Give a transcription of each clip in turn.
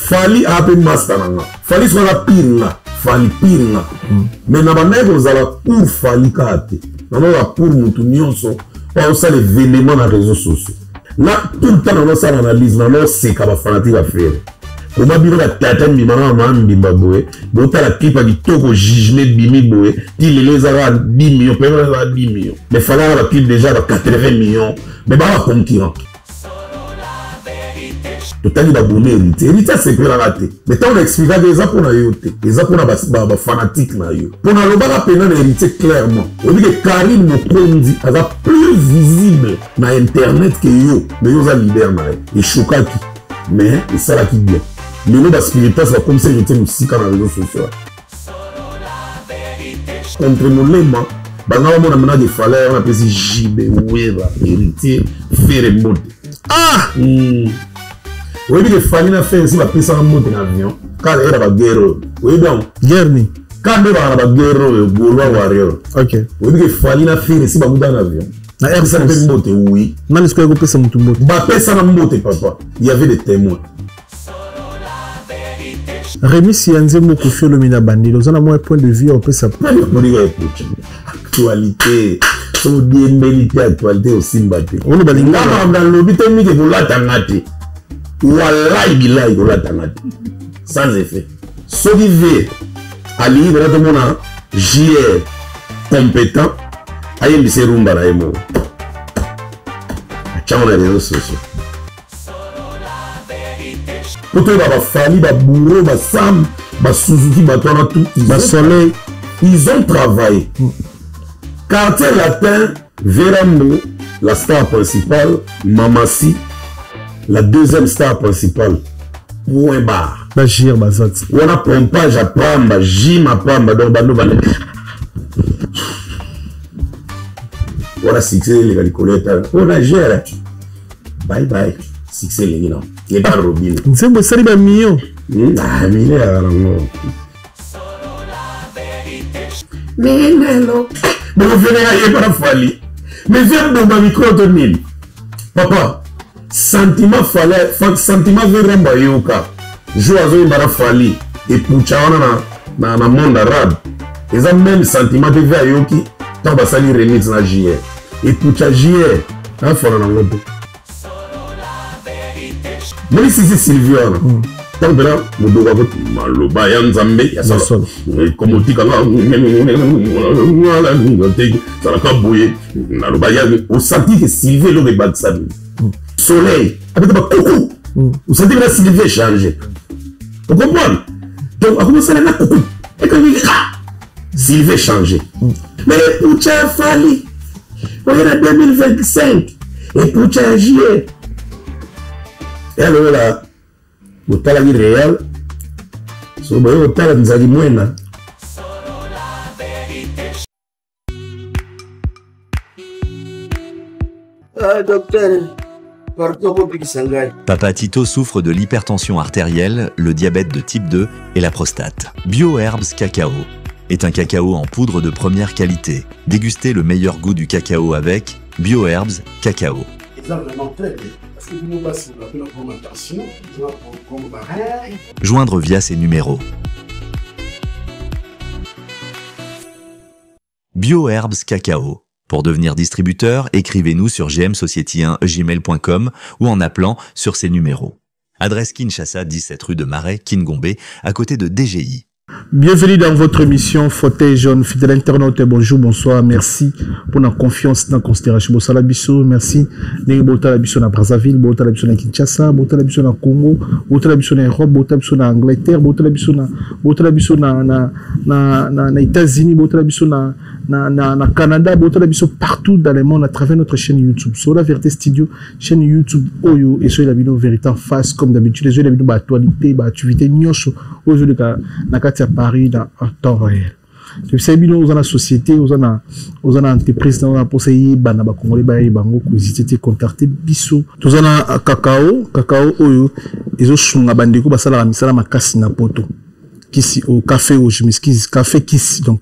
Fally a pe masta na nga. Fally soki aza pire nga, Fally pire nga. Mais na bandaki kozala pour Fally kaka te. Naza pour mutu nyonso oyo azosala evenement na réseaux sociaux. Na tout le temps nazosala analyse, nazoseka ba fanatique ya Ferre. Koma bino ba tata mbimba na mama mbimba boye, botala clip ya kitoko jugement ebimi boye, ti lelo eza kaka 10 millions, pe eza 10 millions. Mais Fally aza ba clip déjà ba 80 millions, mais ba ba concurrent. Totali babome héritier, héritier asepelaka te, mais ntango na explikaki eza mpo na yo te, eza mpo na bafanatique na yo. Mpo nalobaka mpenza na héritier clairement, oyebi ke Karine Mokonzi aza plus visible na internet ke yo, mais yo oza leader na ye. Eshokaki, mais esalaki bien. Lelo baspiritas bakomisa héritier mosika na réseau social. Contre molema banga bamona mena ke Fally wana apesi JB Wera héritier Ferre mbote. Ah! Oyebi ke Fally na Ferre si bapesaka mbote na avion kaka era baguerre oyo, oyebi yango? Guerre ni kaka nde baka na baguerre oyo Gaulois warrior. Ok. Oyebi ke Fally na Ferre si bakutana na avion na Air France France mbote, oui. Nani sikoyo akopesa motu mbote? Bapesana mbote papa, il y avait des témoins. Remisi ya nzembo Koffi Olomide na bandeli, oza na mwa point de vue opesa? Moninga epucha actualité, so odiembeli te actualité osimba te. Oyo balinga nalobi te mike kolatanga te, walai bilai kolatanga te sans effet. Soki ve alingi kona tomona JR compétent ayembisa erumba na ye moko atyango na réseau sociaux po toyeba bafali babourreau basam basuzuki bato wana tout basoleil, ils ont travaillé. Quartier Latin, Verambo la star principale, Mamasi la deuxième star principale, point barre. Bagir baza ti wana pompage ya pamba, gym ya pamba, donc bando bale wana succès eleka likolo ya tala mpona gere. Bye bye, succès elengi na yeba robino. Nzembo esali bamillion. Million yaka nango minelo bokoveneka yeba na Fally, mais vie bomba micro to nini papa. Sentiment Fally, sentiment Veramba yoka jour azoyemba na Fally epucha wana na monde arabe, eza même sentiment te. Ve ayoki ntango basali remix na JR epucha, JR afana nango te. Moni sisi Sylvie wana ntango mpena modoko ako maloba ya Nzambe ya solo komotikanga te zalaka boye naloba ya osanti ke Sylvie eloko ebakisa bino soleil abeta bakuku, osanti ke na Sylvie échange, ocomprendre? Donc akomosala na kuku ekangika Sylvie change, mais epucha ya Fally oye na 2025 epucha ya juillet eyalokola botalaki Real so boye kotala nzali mwena. Ah, docteur, pardon, bobikisa ngai. Papa Tito souffre de l'hypertension artérielle, le diabète de type 2 et la prostate. BioHerbs Cacao est un cacao en poudre de première qualité. Dégustez le meilleur goût du cacao avec BioHerbs Cacao. Eza vraiment très bien parce que bino basi bapena problème ya tension, eza problème barein. Joindre via ces numéros. BioHerbs Cacao. Pour devenir distributeur, écrivez-nous sur gmsociety1gmail.com ou en appelant sur ces numéros. Adresse Kinshasa, 17 rue de Marais, Kingombe, à côté de DGI. Bienvenue dans votre émission Fauteuil jaune. Fidèle internaute, bonjour, bonsoir. Merci pour la confiance, la considération. Bosala biso, merci. Ndenge botala biso na Brazzaville, botala biso na Kinshasa, botala biso na Congo, botala biso na Europe, botala biso na Angleterre, botala biso na, botala biso na, na, na, na, na États-Unis, botala biso na, na, na, na Canada, botala biso partout dans le monde à travers notre chaîne YouTube. Sur la Vérité Studio, chaîne YouTube oyo et sur la vidéo Vérité en face comme d'habitude, les la vidéo ba actualité, ba activité nyonso oyo ezoleka na kati ya Paris na en temps réel. Tobisaki bino oza na société, oza na entreprise na oza na mposa eyebana, bakongole bayeba yango, kohésite te, contacte biso. Toza na cacao, cacao oyo ezosunga bandeko basalaka misala makasi na poto. Kisi oyo, café oyo, je m'excuse, café kisi. Donc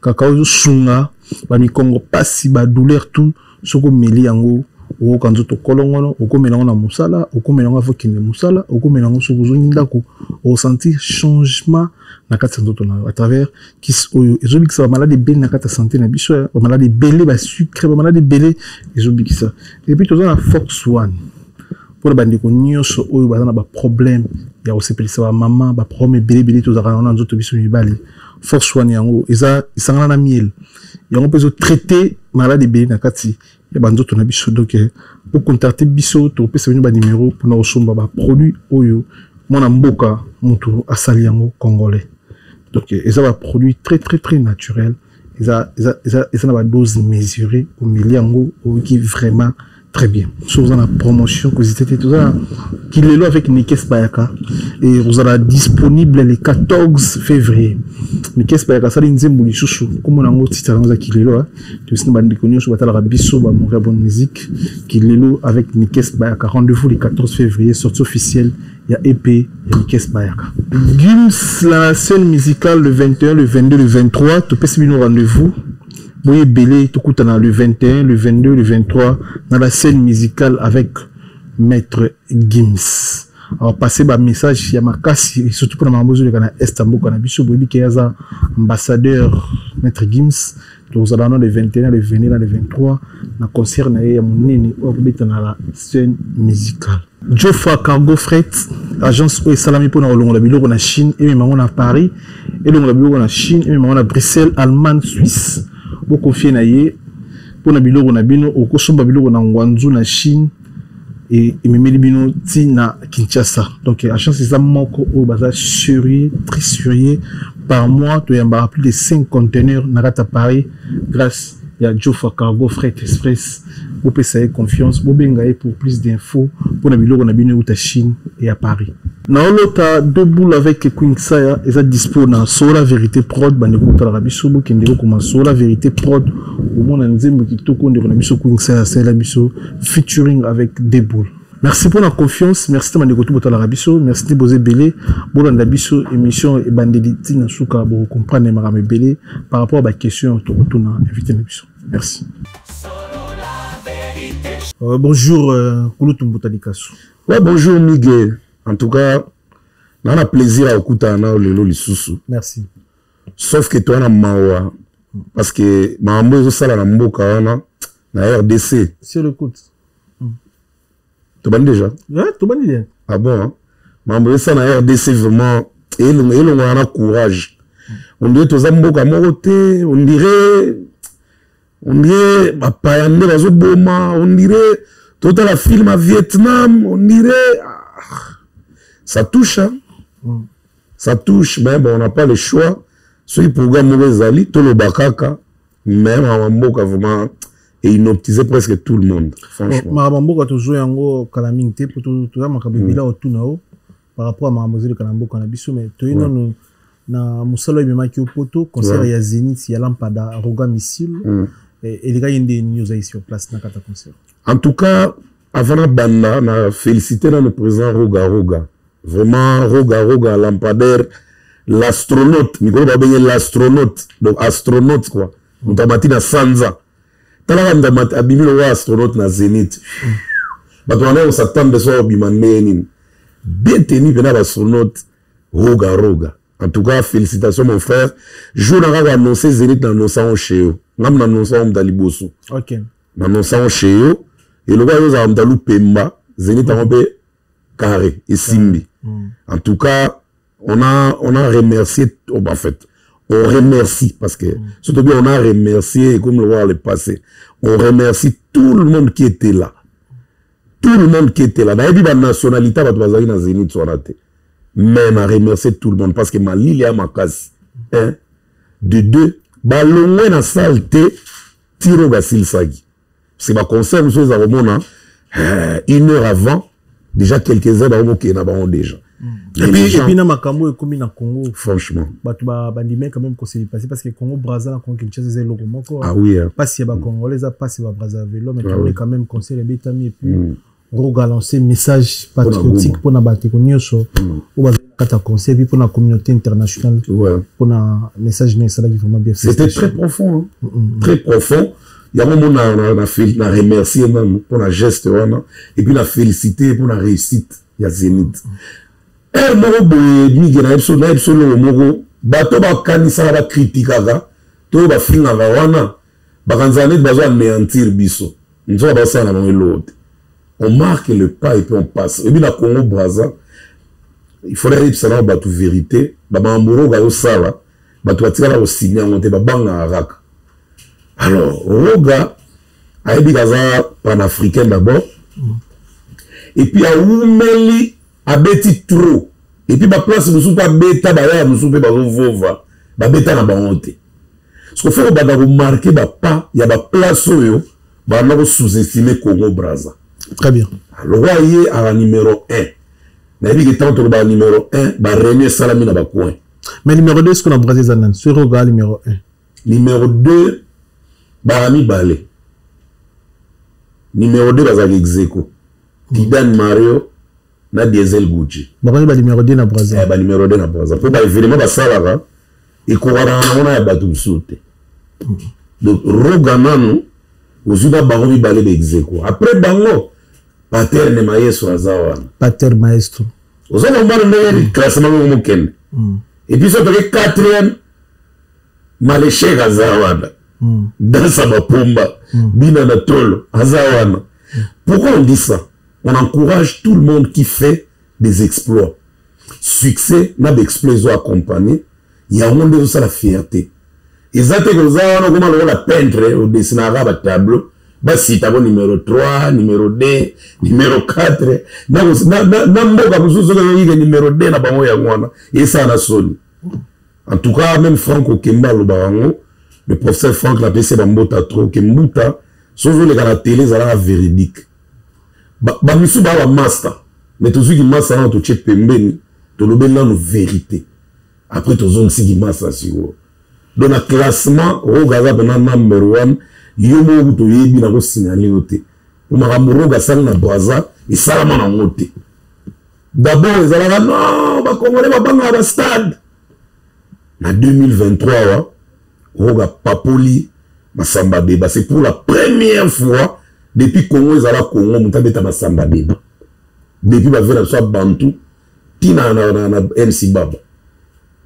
cacao ezosunga bamikongo pasi, badouleur, tout. Soki omeli yango, Okoyoka nzoto kolongono, okomela yango na mosala, okomela yango avant okende mosala, okomela yango soki ozongi ndako, okosentir changement na kati ya nzoto na yo à travers kisi oyo ezobikisa ba malade ebele na kati ya santé na biso, ba malade ebele, ba sucre, ba malade ebele ezobikisa. Et puis toza na Fox One mpona bandeko nyonso oyo baza na ba problème ya kosepelisa ba mama, ba problème ebele ebele tozalaka na nzoto biso mibali. Force One yango eza esangana na miel, yango mpe ezotraite malade ebele na kati ya banzoto na biso. Donc bocontacte biso, tokopesa bino banimero mpona kosomba baproduit oyo mwana mboka moto asali yango, congolais. Donc eza baproduit très très très naturel, eza, eza, eza, eza na badose mesurée, omeli yango oyoki vraiment très bien. So oza na promotion, kozite te, toza na Kilelo avec Nikes Bayaka et ozala disponible le 14 février. Nikes Bayaka asali nzembo lisusu, komona yango, titre yango eza Kilelo. Tosi na bandeko nyonso batalaka biso, bamour ya bonne musique, Kilelo avec Nikes Bayaka, rendez-vous le 14 février, sortie officielle ya EP ya Nikes Bayaka. Gims la scène musicale le 21, le 22, le 23, topesi bino rendez-vous. Boye ebele, tokutana le 21, le 22, le 23 dans la scène musicale avec Maître Gims. Alors passer ba message ya makasi, surtout pour na makambo ezoleka na est ya mboka na biso. Boyebi ke aza ambassadeur Maître Gims. Tozala na le 21, le 22 na le 23 na concert na ye ya monene oyo akobeta na la scène musicale. Jofa Cargo Freight, agence oyo esalami mpona kolongola biloko na Chine emema yango na Paris, elongola biloko na Chine emema yango na Bruxelles, Allemagne, Suisse. Bokonfie na ye mpona biloko na bino. Okosomba biloko na Guangzhou na Chine, ememeli bino ti na Kinshasa. Donc agence eza moko oyo baza sérieux, très sérieux. Par mois toyambaka plus de 5 conteneurs na kati ya Paris grâce ya Jofa Cargo Freight Express. Bopesa ye confiance, bobenga ye pour plus d'infos mpona biloko na bino euta Chine et ya Paris. Naolota deux boules avec Queen Saya, eza dispo na Sola Vérité Prod. Bandeko botalaka biso, bokende kokoma Sola Vérité Prod, omona nzembo kitoko ndeko na biso Queen Saya asalela biso featuring avec deux boules. Merci pour la confiance, merci te bandeko tu botalaka biso, merci te boza ebele bolanda biso émission ebandeli ntina suka, bokocomprendre makambo ebele par rapport à baquestion tokotuna invité na biso. Merci. Bonjour Kulutu Mbuta Likasu. Ouais, bonjour Miguel. En tout cas, na plaisir à okutana na lelo lisusu. Merci. Sauf que toi na mawa parce que makambo ezosala na mboka wana na RDC. Sur le coup. Tobandi déjà? Ouais, tobandi bien. Ah bon, hein? Makambo ezosala na RDC vraiment elongwana na courage. On dirait toza mboka moko te, on dirait bapaya nde bazoboma, on dirait totala film à Vietnam, on dirait, ah, ça touche, hein? Ça touche, mais bon, on n'a pas le choix. Soki programme moko ezali, toloba kaka, mais makambo mboka vraiment ehypnotiser presque tout le monde, franchement. Makambo mboka tozwa yango kala mingi te, po toza makambo ebele otuna o par rapport à makambo ezoleka na mboka na biso, mais toyi nanu na mosala oyo ememaki yo poto, concert ya Zénith ya Lampada Roga Missile. Elekaki nde nini? Ozali sur place na kati ya concert? En tout cas, avant na banda na félicité nano président Roga Roga, vraiment Roga Roga Lampadaire, l'astronaute. Mikolo babenge l'astronaute, donc astronaute quoi, moto amati na sanza. Talaka moto abimi lokola astronaute na Zénith, bato wana kosatande so obima ndenge nini, bien tenu mpena baastronaute Roga Roga. En tout cas, félicitations mon frère. Jour na kaka annoncé Zénith, na annonce yango chez yo, ngam na annonce yango moto ya liboso. Na annonce yango chez yo, eloko oyo ozala moto alupemba Zénith yango mpe carré esimbi. En tout cas, on a remercié, oh, en fait on remercie, parce que surtout bien on a remercié, comme le roi le passé, on remercie tout le monde qui était là, tout le monde qui était là. Nayebi banationalité bato bazalaki na Zénith wana te, mais na remercier tout le monde parce que malili ya makasi, un de deux balongwe na salle te tiro basilisaki, parce que baconcert mosusu eza komona une heure avant déjà, quelques heures bango na bango déjà. Et puis na makambo ekomi na Congo. Franchement. Bato bandimai quand même kose dépasser, parce que Congo Braza na Congo Kinshasa eza eloko moko. Ah oui, hein. Pasi ya bacongolais eza pasi ya babrazzaville, mais ah, oui. Quand même concert ebetami et puis Roga lancé message patriotique mpona bandeko nyonso oyo bazali na kati ya concert, puis mpona communauté internationale, mpona message na esalaki vraiment bien. C'était très profond, hein? Très profond. Yango mo na remercier nanu mpo na geste wana, et puis na féliciter mpo na réussite ya Zénith. Heure moko boye mingi na biso, na biso eloko moko, bato bakanisaka, bakritikaka to bafingaka wana, bakanzaka neti bazo anéantir biso, nzoka basala na bango eloko te. On marque le pas et puis on passe. Ebi na Congo Braza, il faudrait yebisa nao bato vérité. Bamakambo Roga azosala, bato batikala kosigne yango te, babangaka kaka. Alors Roga ayebi kaza panafricain d'abord, et puis awumeli, abeti trop, et puis baplace mosusu mpe abeta, bayaya mosusu mpe bazovova, babeta na bango te. Parce que faut kobanda komarquer bapas ya baplace oyo banda kosous-estimer Congo Braza. Très bien. Lokwa ye aka numéro 1, nayebi ke ntango tolobaka numéro 1, baréunion esalami na bacoin. Mais numéro 2, ce qu'on a Braza eza nani soki Roga numéro 1? Numéro 2 baka mibale. Numéro 2 bazalaka ex aequo, Tidan Mario na Diesel Gucci. Bakomi ba numéro 2 na Braza? Ba numéro 2 na Braza, mpo baévénement basalaka ekokana nango na ya bato mosusu te. Donc Roga nanu ozwi na bango mibale ba ex aequo. Après bango, Paterne Maestro aza wana. Pater Maestro. Oza kombana ndenge classement moko mokende. Et puis so toke quatrième, Maleshek aza wana, Dansa Bapomba, Bina na Tolo aza wana. Pourquoi on dit ça? On encourage tout le monde qui fait des exploits. Succès na baexploit ezo accompagner yango nde ezosala fierté. Eza te koza wana okoma lokola peintre, odesinaka batableau, basita bo numéro 3, numéro 2, numéro 4 na mboka mosusu. Soki oyoki ke numéro 2 na bango yango wana, esala na soni. En tout cas, même Frank Okemba alobaka yango, le professeur Frank, napesi bambota trop ke mbuta. Soki ozoleka na télé, ezalaka véridique. Bamisu baa bamaster, mais tozwiki master wana, totie pembeni, tolobeli nanu vérité, après tozongisiki master sikoyo. Donc na classement, Roga aza mpena number one. Yo moko toyebi, na kosignaler yo te, po makambo Roga asali na Braza esalama nango te. D'abord ezalaka non, bakongolais babangaka bastade. Na 2023 wa Roga papoli Masamba Deba, c'est pour la première fois depuis Congo ezala Congo, moto abeta Masamba Deba depuis bave na biso ya bantu ntina na MC Baba.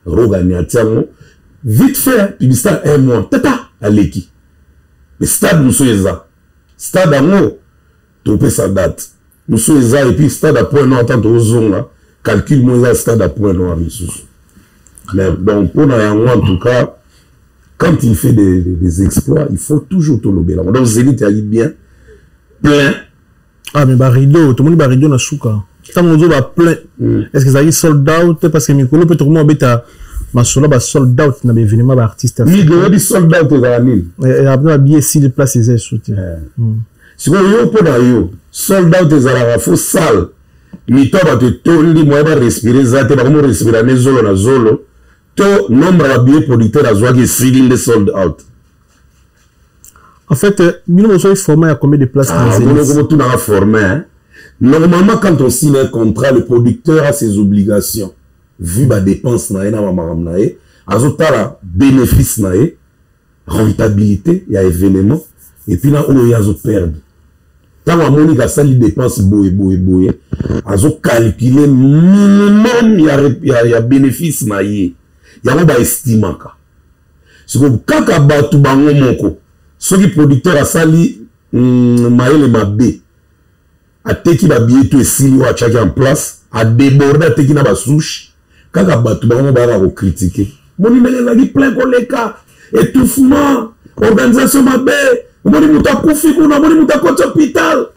Roga ni atia yango vite fait, publicité un mois, tata aleki. Mais stade mosusu eza stade yango, topesa date mosusu eza, et puis stade à Point Noir, tant tozonga calcul mo eza stade à Point Noir lisusu. Mais donc mpona yango, en tout cas, quand il fait des exploits, il faut toujours tolobela. Donc Zénith eyaki bien plein. Ah, mais barideau, tomoni barideau na suka. Ntango ozoba plein, est ce que ezalaki sold out? Parce que mikolo mpe tokoma obeta masolo ba sold out na baévénement baartiste. Migo, oyebi sold out ezala nini? Apres babillet esili, place eza esu te. Sikoyo yo, mpo na yo, sold out ezalaka fo salle mito bato etondi, moyen barespire eza te, bakomi respire ne zolo na zolo, to nombre ya babillet producteur azwaki esili nde sold out? En fait, bino bozwaki format ya combien de places? Ah, motunaka format. Normalement, quand on signe un contrat, le producteur a ses obligations vu badépense na ye na bamakambo na ye, azotala bénéfice na ye, rentabilité ya événement, et puis na oyo ye azoperdre. Ntango amoni kasali dépense boye boye boye, azocalcule minimum ya bénéfice na ye. Yango baestimaka sikoyo kaka bato bango moko. Soki producteur asali mayele mabe, ateki babillet to esili oyo atiaki en place, adéborde, ateki na basouche, kaka bato bango bayaka kocritiquer: moni ndenge ezalaki plein koleka, étouffement, organisation mabe, omoni moto akufi kuna, omoni moto akoti hôpital.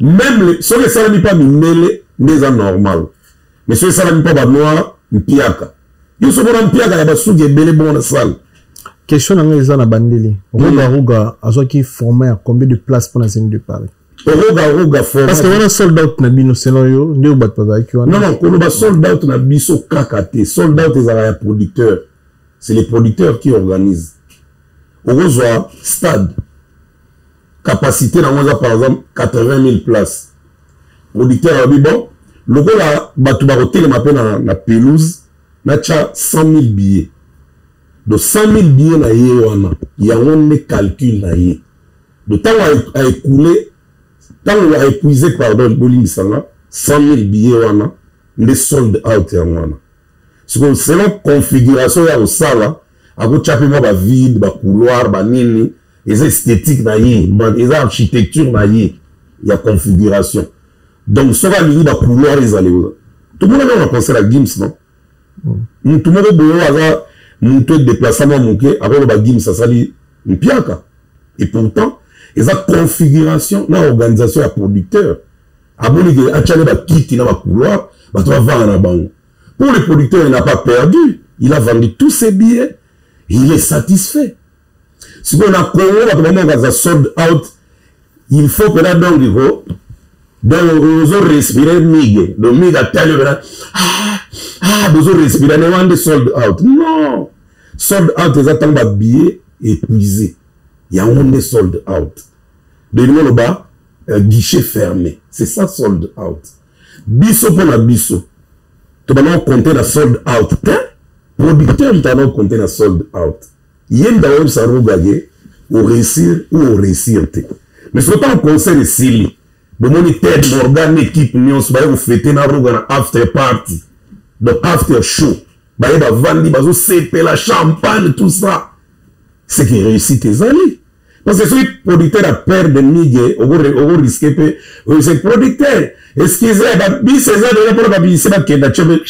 Même soki esalami mpa mindele nde eza normal, mais soki esalami mpa banoir, mpiaka. Yo soki ona mpiaka ya basuki ebele bongo na salle. Question na ngai eza na bandeli. Roga Roga azwaki format ya combien de place mpona Zénith de Paris? Roga Roga format, parce que wana sold out na bino, selon yo nde oyo bato bazalaki wana. Non, non, koloba sold out na biso kaka te. Sold out ezalaka ya producteur, c'est les producteurs qui organisent. Okozwa stade, capacité nango eza par exemple 80 000 places. Producteur alobi: bon, lokola bato bakotelema mpe na pelouse, natya 100 000 billets. Donc 100 000 billets na ye wana, yango nde calcul na ye. Donc ntango aécoulé, ntango aépuisé, pardon, bolimbisanga, 100 000 billets wana nde sold out yango wana. Sikoyo selon configuration ya kosala, akotya mpe mwa bavide, bacouloir, banini, eza esthétique na ye, eza architecture na ye ya configuration. Donc soki alingi bacouloir ezali, tomonaka na concert ya Gims, non? Mutu moko boye oyo aza mutu edéplacer mwa moke, akoloba Gims asali mpiaka. Et pourtant eza configuration na organisation ya producteur. Amoni ke atiali bakiti na bacouloir, bato bavanda na bango. Pour le producteur, il n'a pas perdu, il a vendu tous ses billets, il est satisfait. Sikoyo na Congo, bato bamonaka aza sold out, il faut mpena donc ko donc ozo respirer mige, donc mige atali mpena, ah, ah, bozo respirer ne wana nde sold out. Non, sold out eza ntango babillet épuisé, yango nde sold out. Donc elingi oloba guichet fermé, c'est ça sold out. Biso, mpo na biso, tobanda kocompter na sold out te. Producteur moto anda kocompter na sold out, ye moto akoyebisa Roga ke oréussir ou oréussir te. Mais soki ntango concert esili, bomoni Ted Morgan, équipe nyonso baye kofêter na Roga na after party, donc after show, baye bavandi, bazosepela, champagne, tout ça, c'est que réussite ezali. Parce que soki producteur aperdre mige, okorisquer mpe oyebisa producteur: excuse, bisi eza deja mpona babisi bakenda tie mpe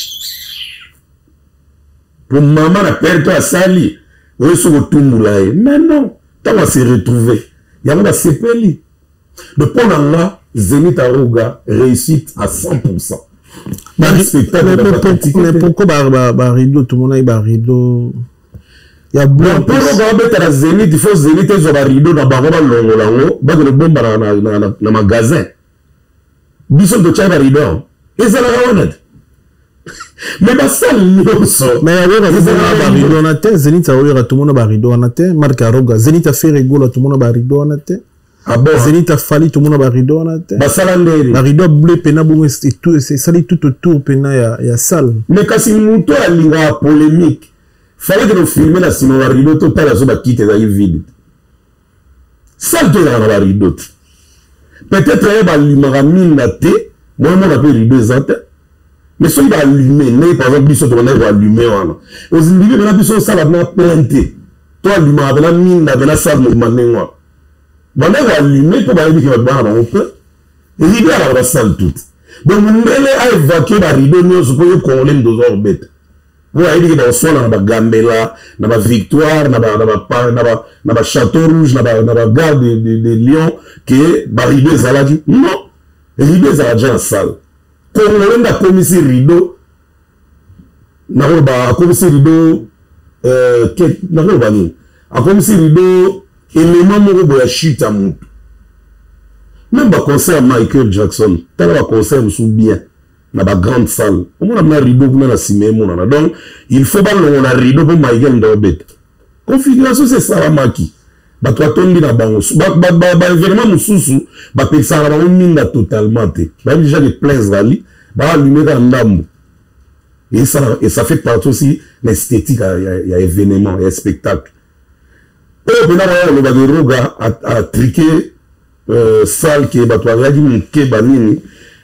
po mama na perte asali oyo, soki otumbula ye. Mais non, ntango ase retrouve, yango basepeli. Donc mpo na nga, Zénith ya Roga, réussite à 100. Mais pourquoi barideau? Tomonaki barideau ya blanc. Mpo Roga babeta na Zénith, il faut Zénith ezwa barideau na bango, balongola yango, bakende bombana na magasin. Biso totyaki barideau, ezalaka wana te, mais basale nyonso. Mais ayoka, tomona barideau wana te. Zénith aoyoka, tomona barideau wana te. Marke aroga, Zénith aFerre Gola, tomona barideau wana te. Ah bon? Zénith aFally, tomona barideau wana te. Basala ndeni? Barideau bleu pena bongo esali tout autour pena ya salle. Mais kasi moto alingaka polémique, fallait nofilmer na nsima barideau, totala so bakite ezalaki vide. Salle to ezalaka na barideau te. Peut-être oyo balimaka minga te, moyomona mpe rideau eza te. Mais soki baallume ndenge, par exemple, biso tokandaki koallumer wana, ozindimi mpena biso osala mpena plein te, to allumaka mpena minda mpena salle mobima ndenge wana bandaki koallumer, mpo bayebi ke bato bana bango plein. Rideau alaka basalle toute. Donc mondele aévacuer barideau nyonso mpo yo Congolais moto oza kobeta, po ayebi ke bakoswana na bagambela, na bavictoire, na bachâteau rouge, na bagare de Lyon, ke barideau ezalaki. Non, rideau ezalaka déjà na salle. Congolais nde akomisi rideau, nakoloba akomisi rideau, nakoloba nini, akomisi rideau élément moko boye ya chute ya motu. Même baconcert ya Michael Jackson, tala baconcert mosusu bien na bagrande salle, omona na rideau kuna na nsima emonana. Donc il faut balongola rideau mpo Michael nde obeta. Configuration se esalamaki, bato batondi na bango. Baévénement mosusu bapekisaka na bango minga totalement te, bayebi déjà ke plein ezali, baallume kaka ndambo. Et ça fait partie aussi na esthétique ya événement, ya spectacle. Oyo mpena baya kolobaka Roga atriquer salle, ke bato bazalaki moke, banini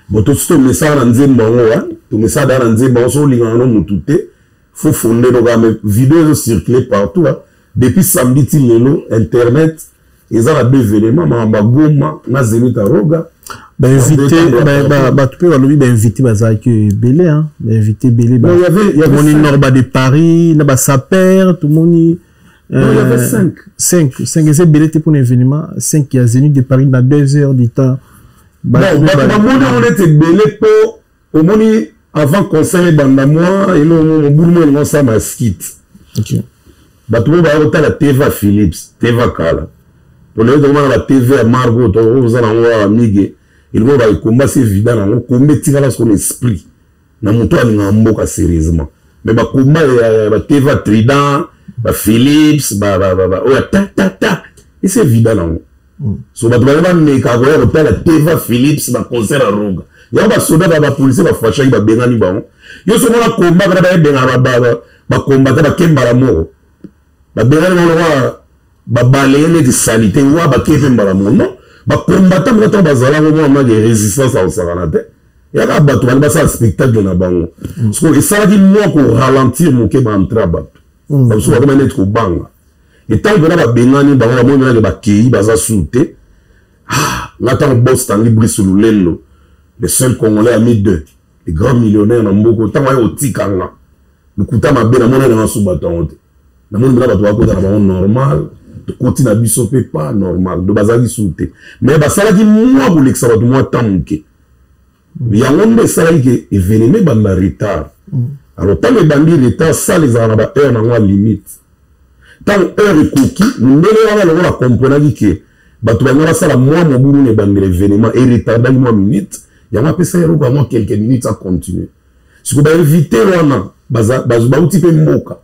bo, tosi tomesaka na nzembo yango wa, tomesaka daa na nzembo yango. So olingaka no motu te, faut fonder no kaka. Mais vidéo ezocircule partout depuis samedi ti lelo, internet eza na deux événements, makambo ya Goma na Zénith Aroga. Bainvité, bato mpe balobi bainvité bazalaki ebele, bainvité ebele. Tomoni Norba de Paris na basaper, tomoni. Non, il y avait 5. 5, 5, eza ebele te mpona événement 5 ya Zénith de Paris na 2 heures du temps. Bon, bato bamoni yango neti ebele mpo omoni avant concert ebanda, mwa elo mobulu mo elingo osala ya skit. Bato mo baya kotala TV Philips, TV kala, po lelo tokomana ba TV ya marque oyo toza nango awa mige, elingo baekomba se vida nango komba etikala soko na esprit na moto alingaka mboka sérieusement. Mais bakomba ya ba TV Trident, ba Philips, oyo ya ta ta ta, ese vida nango. So bato baye bameka koya kotala TV Philips, baconcert ya Roga yango, basoda, bapolisier bafashaki, babengani bango. Yo so mona komba kana bayebengaka bakombata, bakembala moko, babengani bango lokola. Babalaye neti salite wa bake mpe mbala moko. Non, bacombattant moko ntango bazalako mwa make résistance akosakana te, yaka bato bali basala spectacle na bango. Siko esalaki mwa koralentir moke baentre ya bato. Bamosusu bakoma neti kobanga. Etango mpena babengani bango, bamoni menake bakei, baza su te. Ah, nga ntango boss Tangi Brice Lulendo, le seul Congolais ami deux, le grand millionnaire na mboka, ntango aye kotika nga lokuta mabe, namoni nanga su bato yango te. Namoni mpena bato bakota na bango normal, tokoti na biso mpe pas normal. Do bazalaki su te, mais basalaki mwa kolekisa bato mwa temps moke. Yango nde esalaki ke événement ebanda retard. Alors ntango ebandi retard, salle ezala na ba heure nango ya limite. Ntango heure ekoki, mondele wana lokola komprenaki ke bato balinga basala mwa mobulu na ebandela, événement eretardaki mwa minute. Yango apesa eloko ya mwa quelques minutes acontinue. Sikoyo bainvité wana bauti mpe mboka,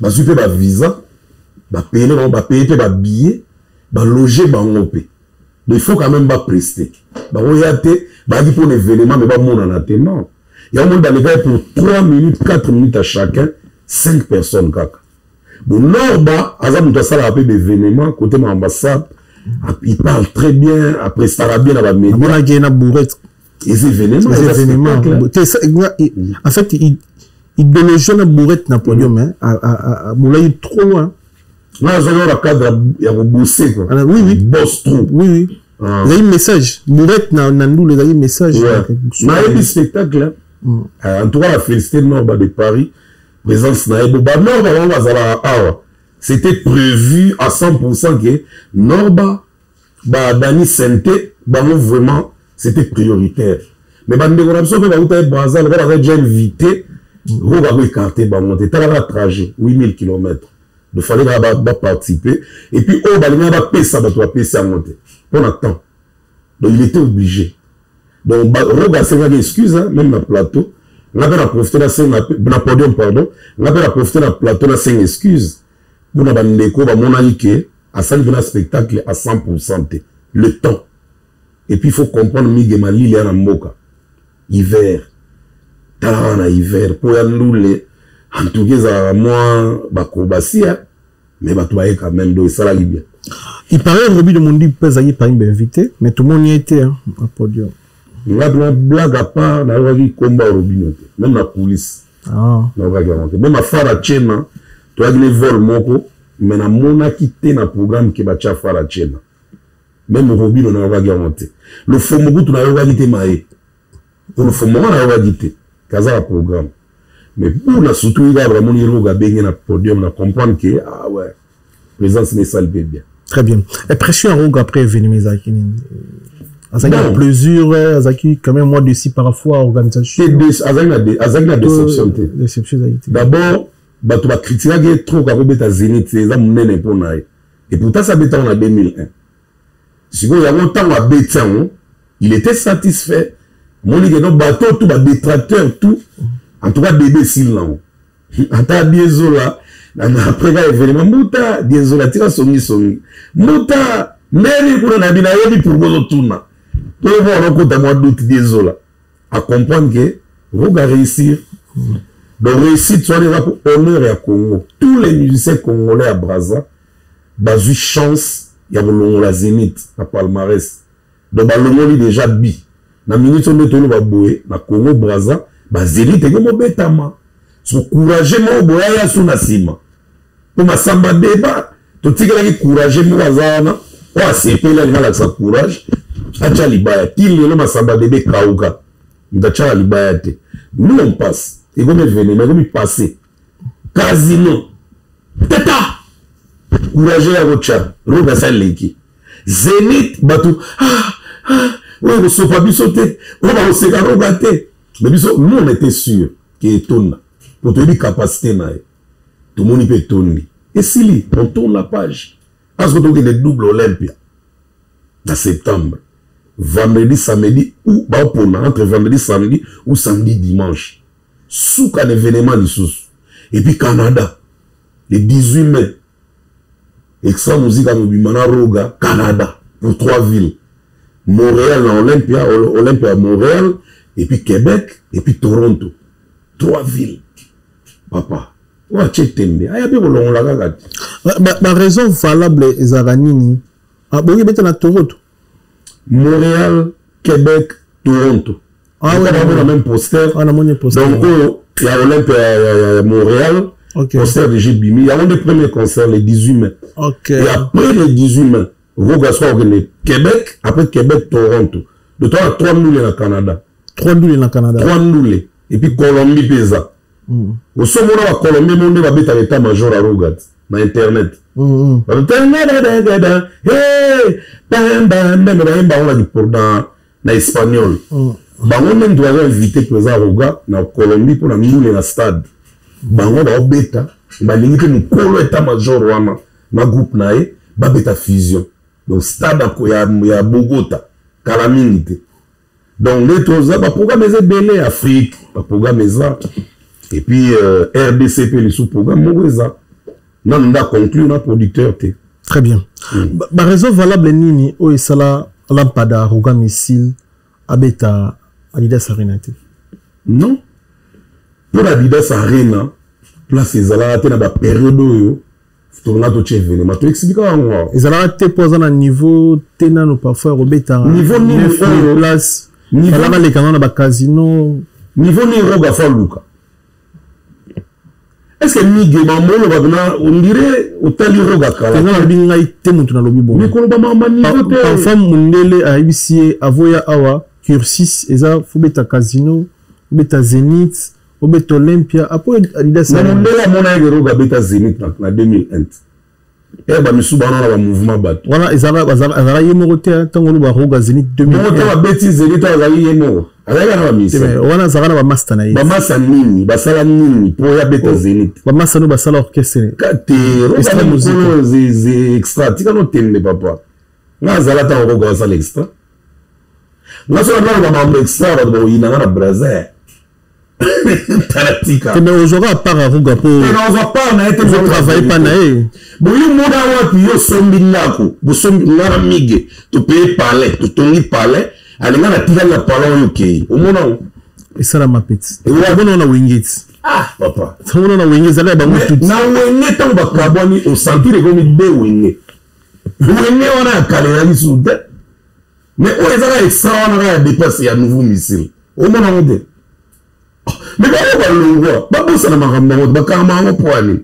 bazwi mpe bavisa, bapeye bango, bapeye mpe babillet, baloge bango mpe. Donc il faut quand même baprester. Bakoya te, bayaki mpona événement, mais bamonana te, non. Yango moni balekaki pour 3 minutes, 4 minutes à chacun, 5 personnes kaka. Bon, Norba aza moto asalaka mpe baévénement côté ma ambassade, il parle très bien, aprestaka bien na bamédia. Amonaki ye na bourrette. Eza événement. Eza eza événement. Spectacle. En fait, idéologie na bourrette na podium, hein, abolaki trop loin. Nga azwaki na cadre ya kobose quoi. Ah, oui. Boss trop. Oui. Ah. Ezalaki message, bourrette na ndulu ezalaki message. Nayebi spectacle, hein. En tout cas, la félicité Norba de Paris, présence na ye. Bo banorba bango bazalaka awa, c'était prévu à 100% que Norba badani sente bango, vraiment c'était prioritaire. Mais bandeko na biso mpe bauta ye Braza, lokola baza déjà invité, roka koécarte bango te. Talaka trajet, 8000 km, il fallait kaka baparticiper. Et puis oyo balingaka bapesa bato, bapesi yango te mpo na temps. Donc il était obligé. Donc Roga asengaki excuse, hein, même na plateau. Nga mpe na profite nasenga, na podium, pardon, nga mpe na profite na plateau nasenga excuse mpona bandeko bamonaki ke asali mpena spectacle à 100% te, le temps. Et puis il faut comprendre, mige malili ya na mboka, hiver, talaka na hiver mpo ya ndule. En tout cas ezalaka mwa bakobasia, mais bato baye quand même, donc esalaki bien. Il paraît Robi de Mondi mpe azalaki parmi bainvité, mais tomoni ye te, hein, na podium. Nga mpena, blague à part, nayokaki komba Robino te, même na coulisse. Ah. Nayokaki yango te. Même afara Tiena, toyaki ne vol moko, mais namonaki te na programme ke batya Afara Tiena. Même Robino nayokaki yango te. Lofomo kutu nayokaki te, maye po lofomo ngo nayokaki te kaza na programme. Mais mpona surtout kaka bamoni Roga abenge na podium, na comprendre ke ah ouais, présence na esali mpe bien. Très bien. Et pression ya Roga après événement ezalaki nini? Azalaki na Bon. plaisir, azalaki quand même moi dessus parfois organisation? Te, azalaki na déception te. Déception ezalaki te. D'abord bato bakritikaki ye trop, kakobeta Zénith te, eza monene mpo na ye. Et pourtant sa abeta yango na 2001. Sikoyo yango ntango abeti yango, il était satisfait. Moni ke no bato tout, badétracteur tout, en tout cas bébé esili nango. Ata Diezola après ka événement, mbuta Diezola tika songisongi, mbuta ndeni kuna na bino, ayebi pourquoi ozotuna to mpo okota mwa doute. Diezola acomprendre ke Roga réussir. Donc réussite wana eza pour honneur ya Congo. Tous les musiciens congolais ya Braza bazwi chance ya kolongola Zénith na palmarès. Donc balongoli déjà bi na minute oyo nde toloba boye na Congo Braza, bazénith eke mobetama. So courage moko boye aya so na nsima mpo Masamba Deba totikelaki courage moko aza wana oyo asepeli, alingi alakisa courage, atya libaya. Ti lelo Masamba Deba ekauka, moto atyaka libaya te. Nous on passe, ekomi événement, ekomi passé. Casino tata courage ya kotya Roga asa leki Zénith, bato ah, ah, oyo kosopa biso te, oyo bakoseka Roga te. Mais biso, nous on était sûr ke etonda po toyebi capacité na ye. Tomoni mpe etondi, esili, on tourne la page. Parce que tokende double Olympia na septembre, vendredi, samedi, ou baopona entre vendredi, samedi ou samedi, dimanche. Suka na événement lisusu. Et puis Canada le 18 mai, Extra Musique mobima na Roga, Canada, pour trois villes: Montréal na Olympia, Olympia Montréal, et puis Québec, et puis Toronto. Trois villes, papa. Oyo atie tembe aya mpe kolongola kaka te. Ba raison valable ezalaka nini? Ah, bongi beta na Toronto. Montréal, Québec, Toronto. Ah ouais, namona même poster. Ah, namoni poster. Donc oyo ya Olympe ya Montréal. Concert de Bimi yango nde premier concert le 18 mai. Et après le 18 mai, Roga soki akokende Québec, après Québec, Toronto. De toa 3 ndule na Canada. 3 ndule na Canada. 3 ndule et puis Colombie mpe eza. Osomona bacolombie mo nde babetaka état major ya Rogat na internet. Bambambambe bayemba yango na espagnol. Bango nde mutu baza invité président Roga na Colombie mpona ndule na stade. Bango baobeta, balingi mpe mokolo état major wana na groupe na ye babeta fusion. Donc stade ya Bogota kala mingi te. Donc nde toza, baprogramme eza ebele. Afrique, baprogramme eza. Et puis RDC mpe lisusu programme moko eza nanu nda conclure na producteur te. Très bien. Ba raison valable nini oyo esala Lampada Roga Missile abeta Adidas Arena te? Non, mpo na Adidas Arena, place ezalaka te na bapériode oyo tolinga totia événement. Toexplika yango awa. Ezalaka te mpo aza na niveau te nano parfois ya kobeta. Niveau nini oyo? Place alaka lekanga na bacasino. Niveau nini Roga fa luka? Est ce que Mige mamolo babina on dirait otali Roga kala? Nga nalobi ngai te, moto nalobi bongo. Mais koloba mama niveau te. Parfois mondele ayebisi ye avoya awa, cursus eza fobeta casino, obeta Zénith, obeta Olympia, apo Adidas. Na mondele amona yeke Roga abeta Zénith na 2001 e bamisu bana na bamouvement bato. Wana azalaka ye moko te ntango oloba Roga Zénith. 2001 ntango abeti Zénith, azalaki ye moko? Azalaki na bamisa. Wana azalaka na bamaster na ye. Bamasa nini? Basala nini mpo ya beta Zénith? Bamasa no basala orchestre. Te, mokolo Extra tika notembe papa. Nga azala ntango Roga basala Extra. Nga soki naloba makambo Extra, bato bakoyinanga na Braser. Tala, tika. Mais ozwaka part ya Roga po Nazwa part na ye te. Ozotravaille pa na ye. Boyo mona wapi? Yo osombi ndako, bosombi, nga na Mige topeye palais, totongi palais, alinga na tikali na palais oyo okei omona ngo. Esalama peti omona na Wenge ti. Ah papa. Omona na Wenge ezalaka ya bango tuti. Na Wenge, ntango bakabwani, osentir ekomi de Wenge. Wenge wana ya kala ezalaki susu te, mais oyo ezaka Extra wana kaka ya dépasse ya nouveau missile, omona yango te. Mais bango balongwa, babosana makambo yango te, bakangama yango mpo ani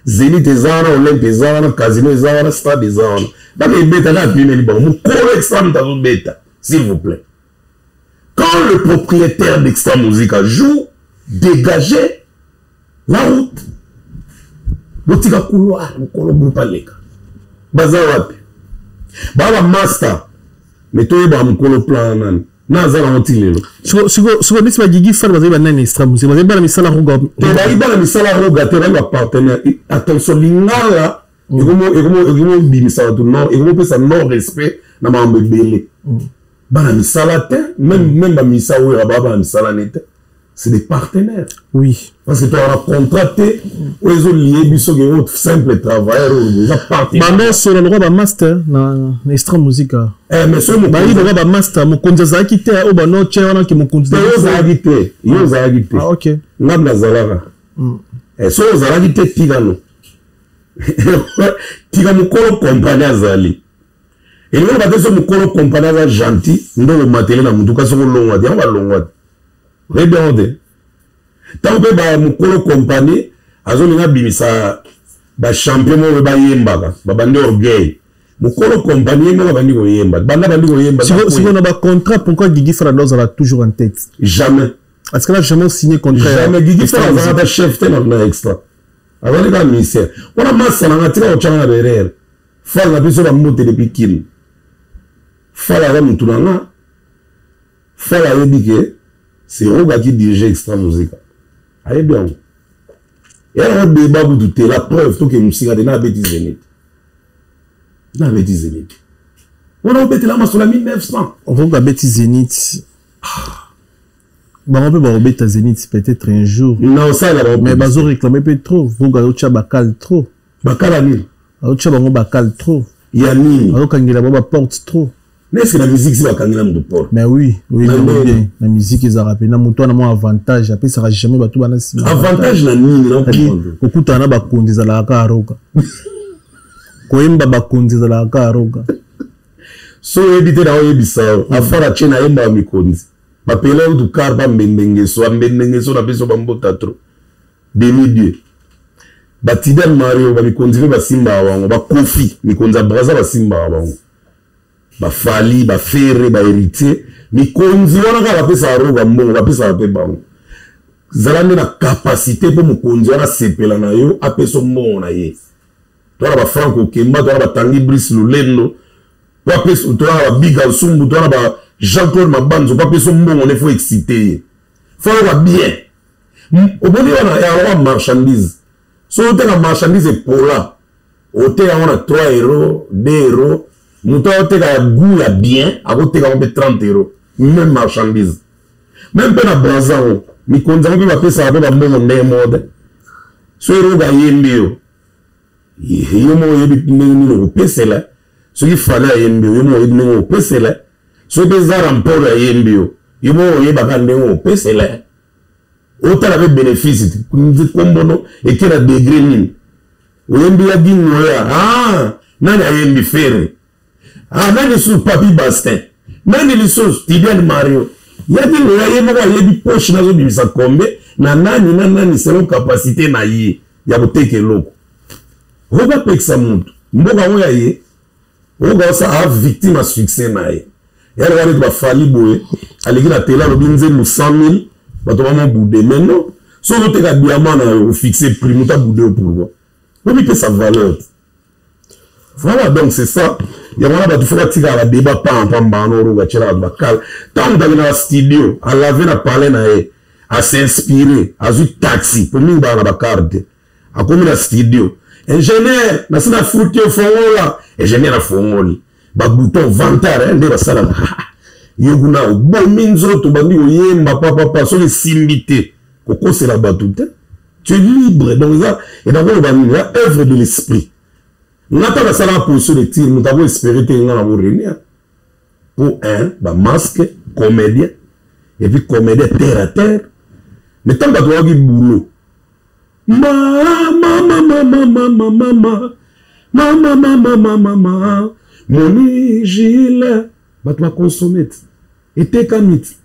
Zénith eza wana, Olympe eza wana, casino eza wana, stade eza wana, baka ebeta kaka apimeli bango. Mokolo Extra moto azobeta, s'il vous plaît, quand le propriétaire d'Extra Musica joue, dégagez la route, botika couloir, mokolo groupe aleka. Baza wapi? Baa bamaster, mais toyebaka mokolo plan nani na aza nango ti lelo. Siko neti bagigi fana bazali banani? Extra Musique bazali bana misala Roga? Te, bayi bana misala Roga te, bayi bapartenaire. Attention, lingala ekomobimisa bato non, ekomopesa non respect na makambo ebele. Bana misala te, même bamisa oyo baa bana misala ne te, c'est des partenaires. Parce que toza na contrat te oyo ezolie biso ke oyo simple travailleur, oyo eza partenaire. Banosola lokwa bamaster na Extra Musica. Mais soki bayi lokwa bamaster, mokonzi azalaki te oyo banotia wana ke mokonzi. Te, yo ozalaki te, yo ozalaki te. Ah, ok. Ngam nazalaka. Soki ozalaki te, tikano tika. Mokolo kompani azali elingi loba te so mokolo kompani aza gentil nde omatele na mutuka. Soki olongwa te, yango balongwa te, oyebi yango te. Ntango mpe bamokolo kompani azolinga abimisa bachampion moko bayembaka, babandi orgueil. Mokolo kompani ye moko abandi koyemba, banda bandi koyemba. Sikoyo na bacontrat, pourquoi Gigi Fala ndo azala toujours en tête? Jamais. Parce que là jamais signé contrat. Jamais. Gigi Fala azalaka chef te na Extra, azali kaka ministère wana. Masala tika kotyanga na berere. Fala na biso bambote depuis Kini. Fala aza motu na nga. Fala ayebi ke c'est Roga qui dirige Extra Musica, ayebi yango. Eya nango débat kutu te. La preuve, toke mosika te, na abeti Zénith, na abeti Zénith wana obetela masolo ya 1900. Roga abeti Zénith, bango mpe bakobeta Zénith peut-être un jour. Na osalela bango. Mais bazo réclamer mpe trop. Roga azotya bakale trop. Bakala nini? Azotya bango bakale trop. Ya nini? Azokangela bango baporte trop. Mais est-ce que na musique si bakangela moto porte? Mais oui, oui, na, bien. Na musique ezalaka mpe na moto wana mwa avantage apesaka jamais bato bana nsima. Avantage na nini? Na kokutana na bakonzi ezalaka kaka roka. Koyemba bakonzi ezalaka kaka roka. So oyebi te, na oyebisa yo, afara tie nayembaka mikonzi bapela yo dukar bambendengeso bambendengeso na biso bambota trop demi dieu batidan mario bamikonzi mpe basimbaka bango, bakofi mikonzi ya Braza basimbaka bango, bafali, bafere, bahéritier, mikonzi wana kaka bapesaka roga mbongo, bapesaka mpe bango. Zala nde na capacité mpo mokonzi wana asepela na yo, apesa mbongo na ye. Towana bafrank Okemba, towana batangi Brice Lulendo, po apesa, towana babiga Nsumbu, towana ba Jean Claude Mabanzo, po apesa mbongo ne faut excite ye, faut ayoka bien. Omoni wana yango marchandise. So oteka marchandise epola, oteka yango na 3 euro, 2 euro. Moto aoteka ya goût ya bien akoteka yango mpe 30 euro, même marchandise. Même mpe na Braza yango, mikonzi yango mpe bapesaka mpe bambongo ndenge moko te. So eroga ayembi yo, yo moko oyebi ndenge nini okopesela. Soki Fale ayembi yo, yo moko oyebi ndenge okopesela. Soki mpe Zara Mpolo ayembi yo, yo moko oyebaka ndenge okopesela. Otala mpe bénéfice kombono eke na degré nini. Oyembi ya Gingoya, ah, nani ayembi? Fere, ah, nani lisusu? Papi Bastin, nani lisusu? Tidiane Mario ya Gingoya. Ye moko ayebi poche nazobimisa kombe na nani na nani, selon capacité na ye ya koteka eloko. Okoki apekisa motu mboka yango ya ye? Okoka osa a victime ya succès na ye. Ya loka neti bafali boye, aleki na tele, alobi nzembo 100 000, bato bamobude. Mais non, soki ozoteka diamant na yo, ofixe prix, moto abude yo, pourquoi? Omipesa valeur. Voilà, donc c'est ça. Yango wana bato fo batikala badeba pampamba wana. Oroga tiela bato bakala. Ntango moto akenda na studio, alave na palais na ye, asinspire, azwi taxi, po mingi baa na bakarte te. Akomi na studio, ingénieur nasi na futi, ofongola. Ingénieur afongoli babouton vantard nde basalaka yo kuna, obomi nzoto, bandi koyemba papapa. Soki esimbi te, kokosela bato te, tu es libre. Donc eza enakoloba nini? Eza œuvre de l'esprit. Nga ntango nasalaka position de tir, moto ako espérer te nga na koréunir pour un bamasque comédien et puis comédien terre à terre. Mais ntango bato bayaki boulot, mama mama mama mama mama mama mama mama mama moni Gile, bato bakonsome ti etekami ti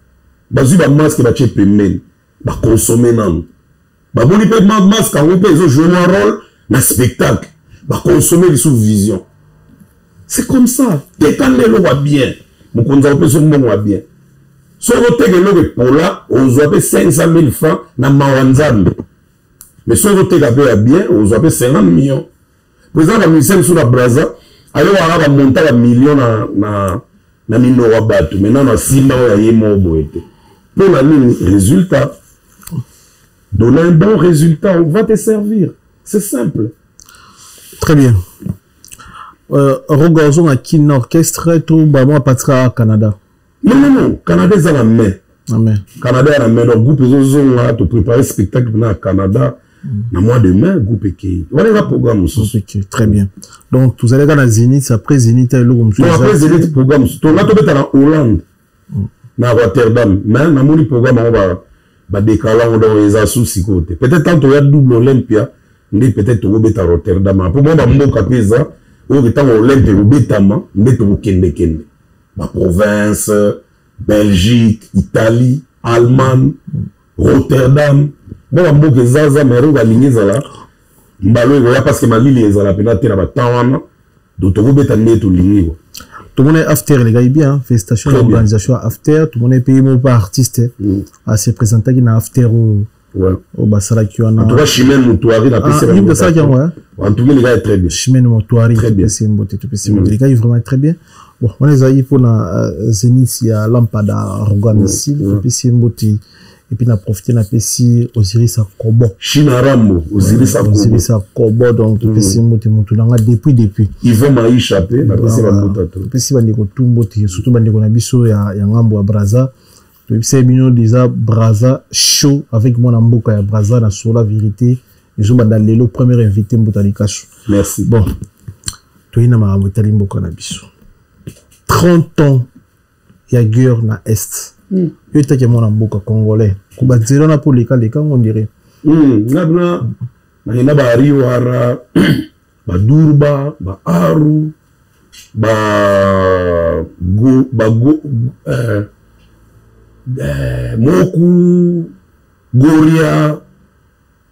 bazwi bamasque batie pembeni, bakonsome nanu. Bamoni mpe masque yango mpe ezojoue mwa rôle na spectacle, bakonsome lisusu vision. C'est comme ça. Teka nde eloko ya bien, mokonzi akopesa mbongo ya bien. Soki oteka eloko epola, ozwa mpe 500 000 francs na mawa Nzambe. Mais soki oteka mpe ya bien, ozwa mpe 50 millions. Président bamusicien mosusu na Braza ayokaka bamonta bamillion na minoko ya bato. Maintenant na nsima oyo aye moko boye te. Mpo na nini? Résultat. Donner un bon résultat, on va te servir, c'est simple. Très bien. Roga, ozonga Kine orchestre to bamo apatira Canada? Non, non, non, Canada eza na mai. Amen. Canada ya na mai. Donc groupe ezozonga, toprépare spectacle mpena ya Canada na mois de mai. Groupe ekei wana, eza programme mosusu. Ok, très bien. Donc tozali kaka na Zénith. Après Zénith, eloko mosusu? Non, après Zénith, programme mosusu. Tonga tobeta na Hollande, na Rotterdam, mais namoni programme yango badekala yango. Donc eza su sikoyo te. Peut-être tant toya double Olympia nde peut-être tokobeta Rotterdam, mpo mwa bamboka mpe eza oyo ntango Olympia ekobetama nde tokokendekende, baprovince, Belgique, Italie, Allemagne, Rotterdam, mwa bamboka ezaza. Mais oyo balingi ezala mbalo ekoya, parce que malili ezala mpena te na batemps wana. Donc tokobeta nde tolingi kwa. Tomoni after elekaki bien. Félicitation na organisation ya after. Tomoni mpe ye moko mpe artiste ase présentaki na after oyo oyo basalaki wana. En tout cas, Chimène Moutouari napesi. Ah, basalaki yango. En tout cas, les gars, très bien. Chimène Moutouari, topesi mbote, topesi mbote. Elekaki vraiment très bien. Bon, wana ezalaki mpona Zénith ya Lampada Roga Missile. Topesi mbote et puis na profité, napesi Osiris Akobo. China Rambo, Osiris Akobo. Osiris Akobo, donc topesi mbote, motu nanga depuis. Yvon Maisha mpe napesi bambota to. Topesi bandeko tu mbote, surtout bandeko na biso ya ngambo ya Braza. Toyebisa bino déjà, Braza show avec mwana mboka ya Braza na sur la vérité ezobanda lelo. Premier invité, Mbuta Likasu. Merci. Bon, toyi na makambo etali mboka na biso. 30 ans ya guerre na est. Yo etaki mwana mboka congolais ko banzela wana mpo lekaleka ngo ndire. Nga bina nakenda bariwara, badurba, baaru, ba go, ba go, moku, goria.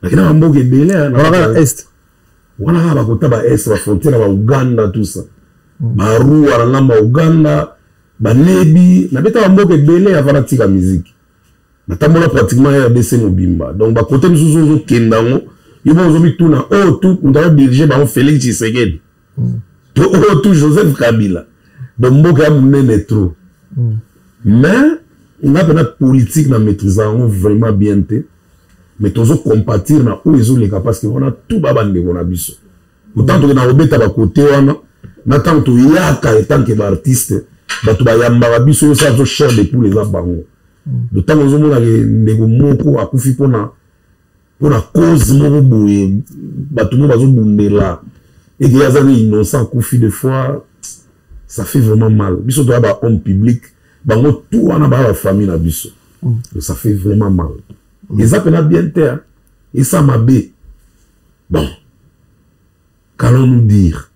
Nakenda bamboka ebele. Wana kaka est? Wana kaka bakota ba est, bafrontière ya bauganda, tout ça, baruwa na ngambo ya Uganda, banebi. Nabeta bamboka ebele avant natika musique. Natambola pratiquement RDC mobimba. Donc bakote mosusu ozokenda yango, yo moko ozomituna: oyo tu moto azodirige bango, Félix Tshisekedi to oyo tu Joseph Kabila? Donc mboka ya monene trop. Mais nga mpena politique na maîtrise yango vraiment bien te, mais tozocompatir na oyo ezoleka, parce que wana tu ba bandeko na biso. Autant tokenda kobeta bakote wana, na ntango toyaka etanke baartiste, bato bayambaka biso, oyo osala biso chair de poule eza bango. Do ntango ozomonaka ndeko moko akufi mpona cause moko boye, bato moko bazobundela eke aza ne innocent, akufi, des fois ça fait vraiment mal. Biso toya ba homme public, bango tout wana baya bafamille na biso. Donc ça fait vraiment mal. Eza mpena bien te, esa mabe. Bon, qu'allons-nous dire?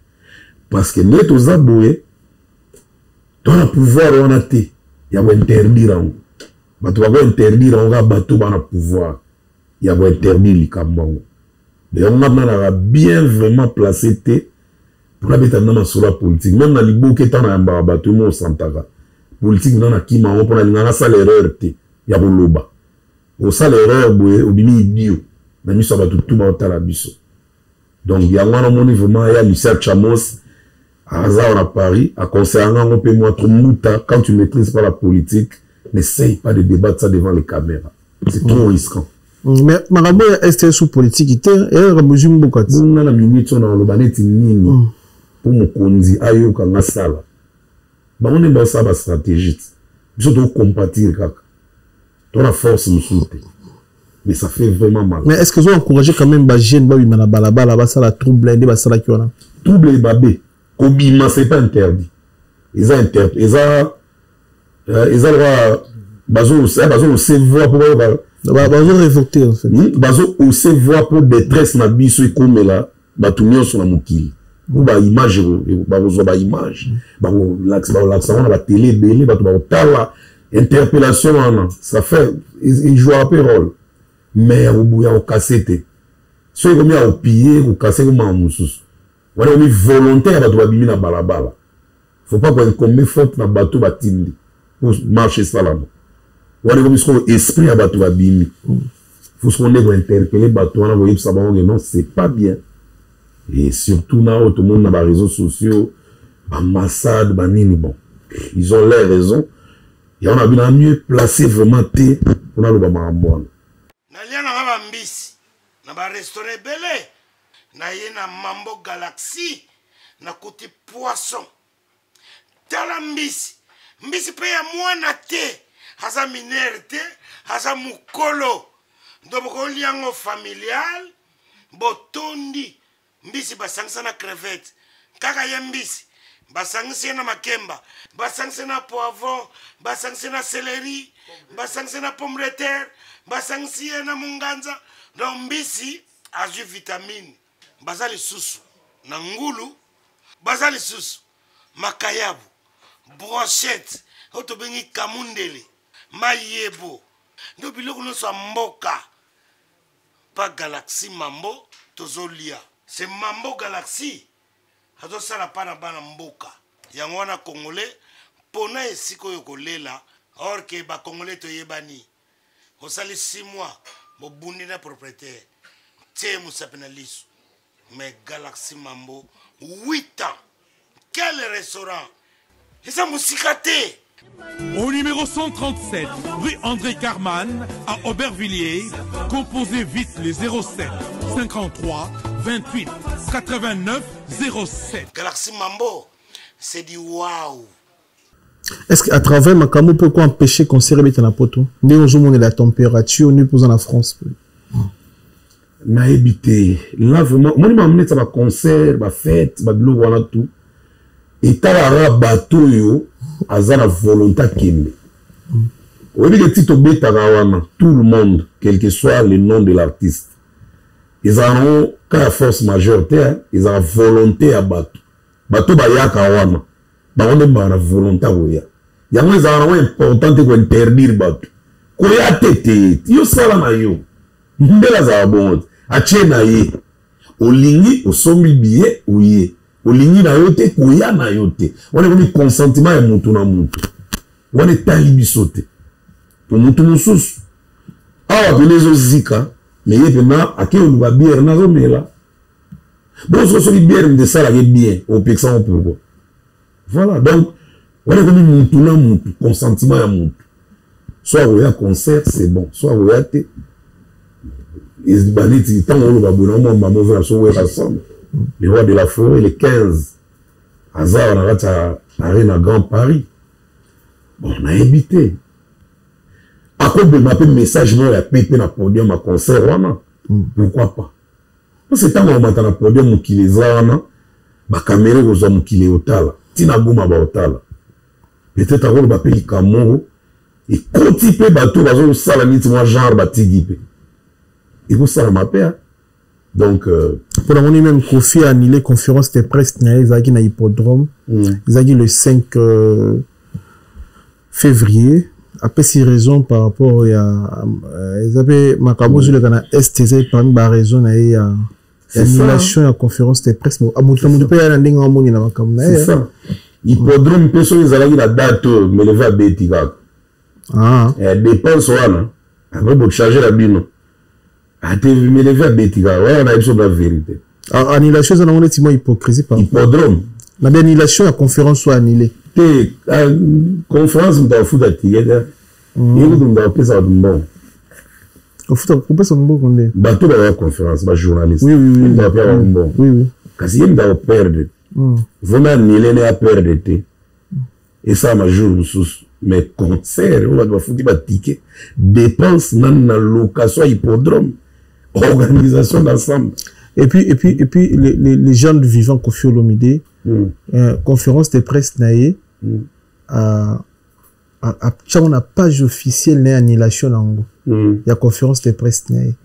Parce que nde toza boye, toza na pouvoir wana te ya kointerdire yango. Bato bakointerdire yango kaka bato bana pouvoir ya kointerdire likambo yango. Yango nga nanaka bien vraiment placé te mpona beta na masolo ya politique. Même na liboke, ntango nayambaka bato, yo mo osantaka politique na nakima yango, mpona lingaka nasala erreur te ya koloba. Osala erreur boye, obimi idiot na miso ya bato tu baotala biso. Donc yango wana omoni vraiment ya Lucien Chamos aza na Paris, aconseille yango mpe mwa trop: Mbuta, quand tu maîtrises pas la politique, n'essaye pas de débattre ça devant les caméras, c'est trop risquant. Mais makambo ya est sous politique te, eyaka bozwi mboka te. Bonga na minute oyo na neti nini mpo mokonzi ayoka nga sala bango nde baosala bastratégie te. Biso tokompatir kaka, to na force mosusu te, mais ça fait vraiment mal. Mais est ce que ozo encourager quand même bajeune babima na balabala, basala trouble nde basalaki wana? Trouble ebabe kobima, c'est pas interdit. Eza inter eza lokwa bazo hausser voix mpo bayoka. Bazo révolter en fait. Bazo hausser voix mpo détresse na biso ekomela bato nyonso na mokili, mpo baimage, bakozwa baimage, bakolakisa yango na batele ebele, bato bakotala interpellation wana. Ça fait, ejouera mpe rôle, mais ya kokase te. Soki ekomi ya kopiller, kokase, ekomaka mosusu. Wana ekomi volonté ya bato babimi na balabala. Faut pas koincombe faute na bato batindi po marche esalama. Wana ekomi sikoyo esprit ya bato babimi. Faut sikoyo nde kointerpeller bato wana, koyebisa bango ke non, c'est pas bien. Et surtout na oyo tomoni na baréseaux sociaux, bambassade, banini, bon, ils ont leur raison. Yango na bino mieux placé vraiment te mpona aloba makambo wana. Nalia nanga bambisi na barestaurant ebele. Naye na Mambo Galaxy, nakuti poisson. Tala mbisi, mbisi mpe ya mwana te, aza minere te, aza mokolo. Ndo bokolia yango familial, botondi. Mbisi basangisa na crevette, kaka ye mbisi basangisi ye na makemba, basangisi na poivron, basangisi na céleri, basangisi na pomme de terre, basangisi ye na munganza. Donc mbisi azwi vitamine. Baza lisusu na ngulu, baza lisusu makayabu, brochette oyo tobengi kamundele, mayebo. Ndo biloko nyonso ya mboka pa Galaxy Mambo tozolia. Se Mambo Galaxy azosala mpa na bana mboka. Yango wana congolais mpona esika oyo kolela or ke bacongolais toyebani. Osali 6 mois, bobundi na propriétaire, tie mosapi na liso. Mais Galaxy Mambo, 8 ans, quel restaurant! Eza mosika te. Au numéro 137, rue André Carman, à Aubervilliers, composez vite les 07 53 28 89 07. Galaxy Mambo, c'est du waouh. Est-ce qu'à travers makambo mpe ko empêcher concert ebeta na poto, ndenge ozomona la température nde mpoza na France? Nayebi te. Là vraiment, omoni makambo neti ya baconcert, bafête, babiloko wana tout etalaka bato oyo. Aza na volonté akende. Oyebi ke ti tobetaka wana, tout le monde, quel que soit le nom de l'artiste, ezala nango kaka force majeure te, ezala volonté ya bato. Bato bayaka wana, bango nde baa na volonté koya. Yango ezala nango important te kointerdire bato koya te. Te, yo sala na yo ndenge azala bongo te. Atie na ye, olingi osombi billet, oye. Olingi na yo te, koya na yo te. Wana ekomi consentiment ya mutu na mutu, wana etali biso te. Po mutu mosusu awa pene ezozika, me ye mpena ake oluka biere nazomela. Bonso soki biere moto esalaka bien, opekisa ngo pourquoi? Voilà, donc wana ekomi mutu na mutu, consentiment ya mutu. So akoya concert, c'est bon. So akoya te, baneti ntango oloba boye na mwa mama ovela so wera ensemble, le roi de la forêt, le 15 aza wana kati ya Arena Grand Paris. Bon, nayebi te, akobema mpe message moko ya pepe na podium ya concert wana, pourquoi pas? Parce que ntango akomata na podium, mokili eza wana, bakamera ekozwa mokili, eotala ntina Goma, baotala. Peut-être akoloba mpe likambo moko ekoti mpe bato bazosala neti mwa genre batigi mpe ekosalama mpe. Donc Mpo namoni même Kofi a annulé conférence de presse na ye ezalaki na hippodrome, ezalaki le 5 février. Apesi raison par rapport ya eza mpe makambo ozoleka na Est, eza parmi baraison na ye ya annulation ya conférence de presse. Moto na moto mpe ya na ndenge amoni na makambo na ye. Hippodrome mpe soki ezalaki na date oyo, Meleve abeti kaka dépense wana, après bocharge na bino ate. Meleve abeti kaka wana, na biso na vérité. Annulation eza nango neti mwa hypocrisie par hippodrome. Na bi annulation ya conférence oyo annulé. Te, conférence moto afuta ticket te, ye kutu moto apesa bato mbongo. Ofuta kopesa mbongo nde bato baya conférence, bajournaliste. Moto apesa bato mbongo, kasi ye moto akoperdre. Vraiment, annulé ne aperdre te, esalama jour mosusu. Mais concert oyo bato bafuti baticket, dépense nani na location ya hippodrome, organisation d'ensemble. Et puis les jeunes vivants, Kofi Olomide, conférence de presse na ye, atiango na page officielle na ye annulation nango ya conférence de presse na ye.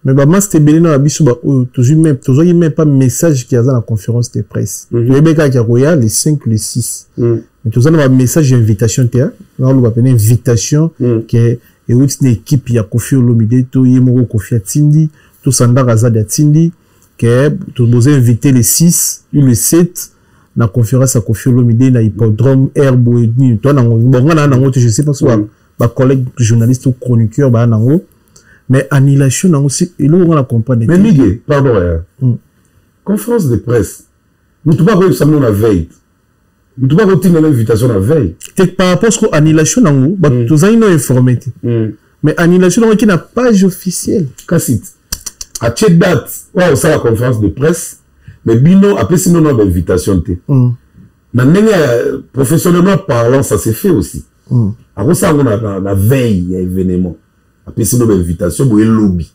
Mais bamaster ebele na biso baoyo tozwi même, tozwaki même pas message ki aza na conférence de presse. Toyebi kaka ya koya le 5, le 6, mais toza na bamessage ya invitation te. Naoloba pene invitation ke euti na équipe ya Kofi Olomide to ye moko Kofi atindi to Sandaka Azadi atindi ke boza invité le 6 ou le 7 na conférence ya Kofi Olomide na hippodrome air boye nini. To nango, bon, nga na nango te, je sais pas so bacollègue journaliste ou chroniqueur baya nango, mais annulation nango si eloko nga na comprendre. Mais Mige, pardon, conférence de presse, mutu bakoyebisa bino na veille, mutu bakotindela invitation na veille. Te, par rapport ce annulation nango, bato tozali no informé te, mais annulation nango eki na page officielle. Kasi atie date oyo osala conférence de presse, mais bino apesi bino na bainvitation te. Na ndenge ya professionnellement parlant, ça s'est fait aussi. Akosala yango na veille ya événement, apesi bino bainvitation boye lobi.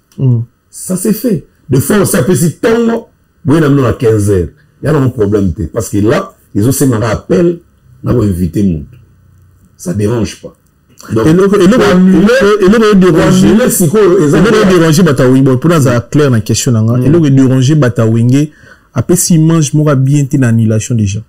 Ça s'est fait de fois aussi, apesi ntongo boye na bino na 15 heures, ya nango problème te, parce que là ezosengaka appel na koinvite motu, ça dérange pas. Eloko edérange bato ya Wenge, mpona azala clair na question na nga, eloko edérange bato ya Wenge, apesi image moko bien te na annulation déjà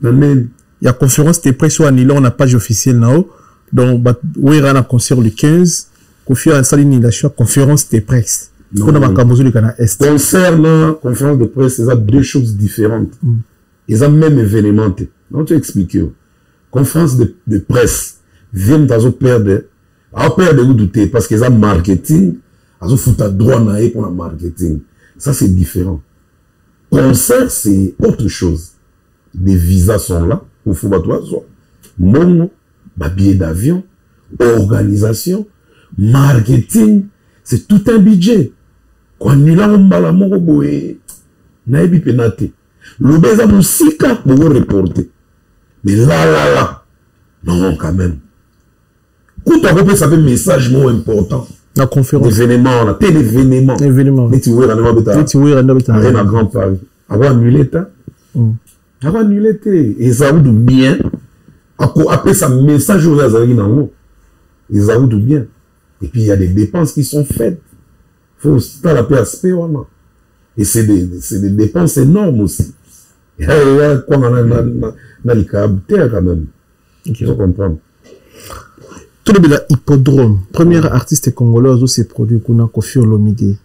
na nini ya conférence de presse oyo annulé na page officielle na o. Donc Wera na concert le 15, Kofi asali annulation ya conférence de presse mpona makambo ozoleka na Est. Concert na conférence de presse eza deux choses différentes, eza même événement te. Donc tu explique yo, conférence de presse, vie moto azoperdre, aoperdre kutu te, parce que eza marketing, azofuta droit na ye mpona marketing, ça c'est différent. Concert, c'est autre chose. Des visas sont là pour bato bazwa mbongo, babillet d'avion, organisation, marketing, c'est tout un budget. Koannuler mbala moko boye, nayebi mpena te. Loba eza mosika, boko reporter, mais là là là, non, quand même. Kutu akopesa mpe message moko important. Na conférence. Événement wana te, l'événement. Événement. Neti Wera ndenge abeta. Neti Wera nde abeta. Arena Grand Paris, ako annuler ta, ako annuler te, eza kutu bien. Ako apesa message oyo azalaki nango eza kutu bien. Et puis il y a des dépenses qui sont faites. Faut tala mpe aspect wana. Et c'est des dépenses énormes aussi. Ya kwanga na likayabu te quand même. Okay. Faut comprendre. Tolobela hippodrome. Premier artiste congolais azo se produit kuna, Koffi Olomide,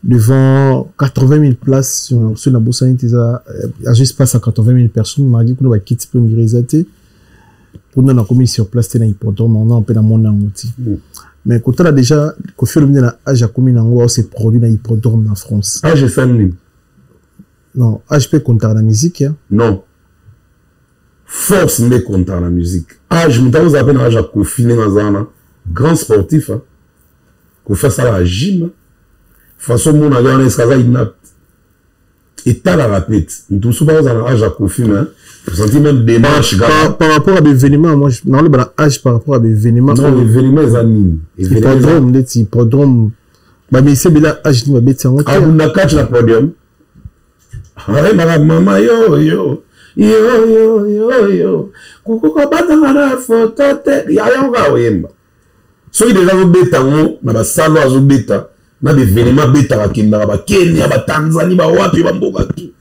devant 80 000 places sur la bosani te, eza azo espace à 80 000 personnes. Malgré kuna bakiti mpe ondire eza te mpona nakomi sur place te na hippodrome wana mpe namoni yango ti. Mais kotala déjà Koffi Olomide na age akomi nango, ao se produit na hippodrome na France. Age esali nini? Non, age mpe kontaka na musique, hein? Non, force nde kontaka na musique. Age, moto akozala mpe na age ya Koffi ndenge aza wana, grand sportif, hein? Koffi asalaka gym, façon omonaka wana eske aza inapte, etalaka pe ti moto mosusu bakozala na age ya Koffi, mais osanti même démarche. Par rapport à baévénement, moi naoloba na âge par rapport à baévénement. Non, événement eza nini? Hippodrome, ndeti hippodrome, bamese ebele, âge nini babeti yango te. Abunda kati na podium, ayebaka mama yo yo yo yo yo yo kokoka batanga na foto te, yango kaka oyemba. Soki deja azobeta yango na basalo, azobeta na baévénement, abetaka, akendaka bakenya, batanzanie, bawapi, bamboka tu,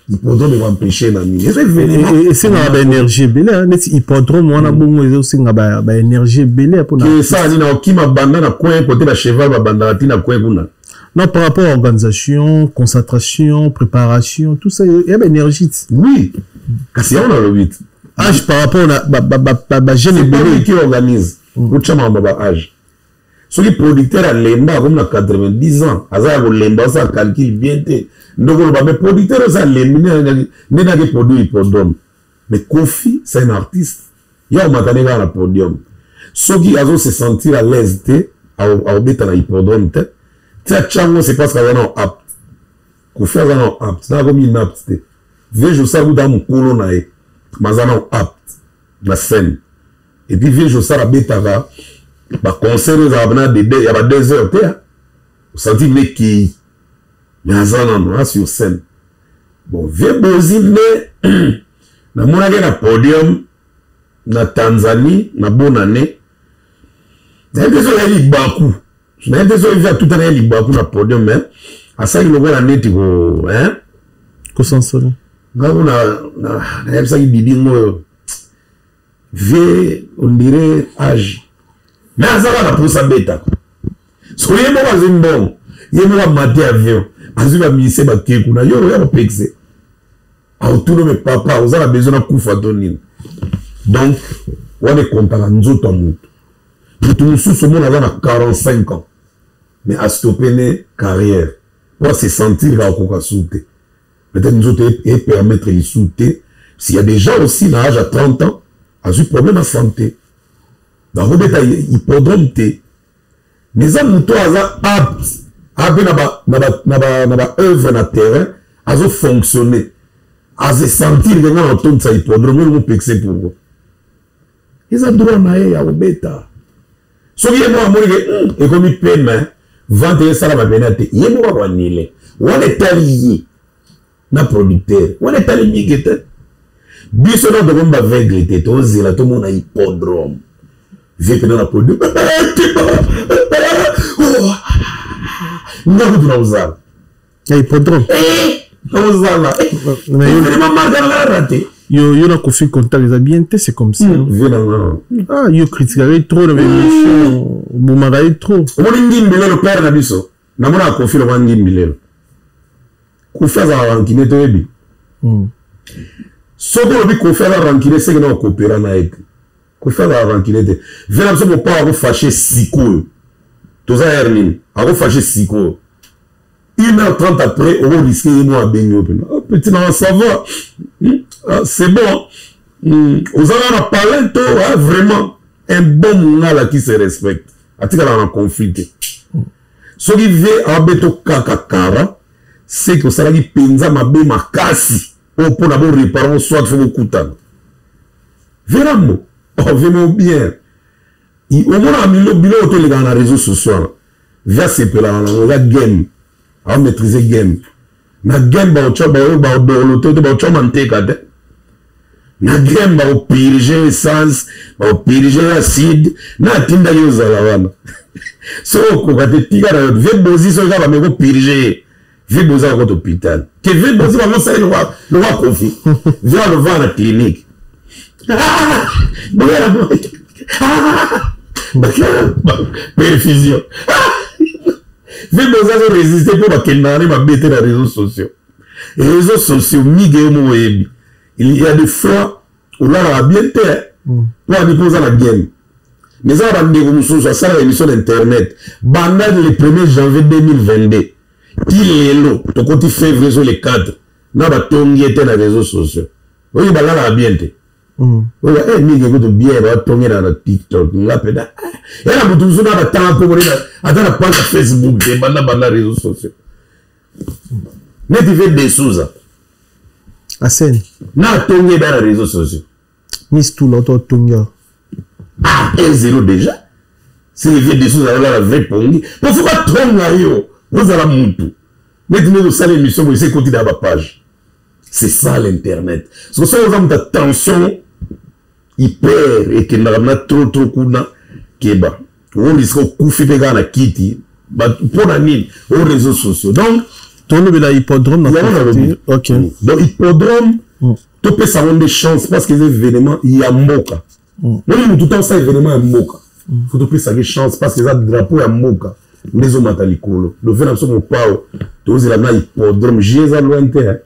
hippodrome ekoempêche na nini? Eza événement. Esengaka baénergie ebele neti hippodrome wana bongo, ezosenga baénergie ebele mpona esala nini? Okima banda na coin kote bacheval babandaka ntina coin kuna. Non, par rapport à organisation, concentration, préparation, tout ça, il y a l'énergie. Oui, kasi yango nalobi te. Âge par rapport à bajeune ebele qui organise, otya makambo ba âge. Soki producteur alemba, akomi na 90 ans, aza ya kolemba, osala calcul bien te ndoko oloba, mais producteur oza alembi nde nake produit hippodrome. Mais Koffi, c'est un artiste ya omata nde kaka na podium. Soki azo se sentir à l'aise te, aobeta na hippodrome te. Ti atyango, c'est parce que aza nao apte. Koffi aza nao apte, na akomi inapte te. Vieux Josar kuta mokolo na ye, mais aza nao apte na scène. Et puis vieux Josar abetaka baconcert ezalaka na ya ba 2 heures te, osanti mekei, mais aza nano a sur scène. Bon, vieux Bozi nde namonaki na podium na Tanzanie na bonne année. Nayebi te soki ayebi libaku, nayebi te soki vieux atutana ye libaku na podium, mais asali lokola neti ko kosansole. Ngango nayebisaki Didi ngoyo, vieux on dirait âge, mais aza kaka mposa abetaka. Soki ye moko azwi mbongo, ye moko amati avion, azwi bamise, bake kuna, yo oya kopekise, aotuna: "Me papa, oza na besoin na kufa to nini?" Donc wana ekontaka nzoto ya motu. Motu mosusu omona aza na 45 ans, mais astoppe ne carrière po ase sentir kaka koka su te, peut-être nzoto epermettre lisu te. S'il y a des gens aussi na âge à 30 ans, azwi problème ya santé, bakobeta hippodrome te. Mais eza moto aza apte, ape na baœuvre na terrain, azofonctionne, aze sentir ke nga na otondisa hippodrome, oyo mopekise pourquoi? Eza droit na ye ya kobeta. Soki ye moko amoni ke ekomi pema, vente esalama pena te, ye moko akoanile. Wana etali ye na producteur, wana etali mingi te. Biso na tokomi baaveugle te, tozela tomona hippodrome, vieux pena na podium, nga kutu na kozala na hippodrome. Na kozala vraiment marka na raté. Yo na Koffi contact eza bien te, c'est comme ça. Vieux na nga. Ah, yo critiquaka ye trop na baémission, obomaka ye trop. Omoni ngimbi lelo, père na biso, namonaka Koffi lokwa ngimbi lelo. Koffi azala rancune, toyebi. Soki olobi Koffi aza rancune, seke na okopera na ye te. Koffi azala rancune te. Vieux na biso mopa akofâcher sikoyo, toza heure nini, akofâcher sikoyo, 1h30 après okorisque ye mo abengi yo mpena: "Oh, petit nanga, ça va? Ah, c'est bon, Oza kaka na palin to, ah, vraiment un bon mongala qui se respecte atikalaka na conflit te. Soki vieux abeto kaka kara, seke osalaki mpenza mabe makasi oyo mpona boréparer, soit faut bokutana. Verambo, oh, vraiment bien. Omonaka biloko tolekaka na réseau sociaux wana, vieux asepelaka nango. Eza game, aomaîtrise game. Na game baotya baoyo baodorlo te, te baotya manteka te. Na game bakopurge essence, bakopurge acide, na atindaki ozala wana. Soki okoka te, tika na yo. Vie Bozi, soki kaka bameki kopurge ye, vie Bozi akokota hôpital. Ke vie Bozi bamosali lokwa Kofi. Vie alovaa na clinique. Perfusion. Vie Bozi azo résister mpo bakendaka ne mabe te na réseaux sociaux. Réseaux sociaux, mige yo moko oyebi. Il y a des fois olalaka bien te mpo ani mpo oza na game. Mais eza na bandeko mosusu asalaka émission na internet banda le 1er janvier 2022 ti lelo tokoti février so le 4 na batongi ye te na réseaux sociaux. Oyo balalaka bien te. Oyo mingi ekutu bien batongi na TikTok nga mpe ya na motu mosusu na batanga mpo moni ata na page ya Facebook te banda banda réseaux sociaux neti ve de Souza Aseni na atongi eda na réseaux sociaux. Miss Tula oto atongi. Ah, 1-0 déjà. C'est le vieux de Souza la vraie pongi. Po faut batonga yo ozala mutu neti ndenge osala émission boye ese ekoti na bapage. C'est ça l'internet. Soki soki oza moto attention hyper ekendaka na trop trop kuna, keba orisque okufi mpe kaka na kiti mpo na nini o réseaux sociaux. Donc tolobela hippodrome na yango nalobi. Ok. Donc hippodrome, topesa yango nde chance parce que eza événement ya mboka. Moni motu ntango osala événement ya mboka, faut topesaki chance parce que eza drapeau ya mboka nde ezomata likolo. Dove na biso mopao tozela na hippodrome j eza loin te, hein.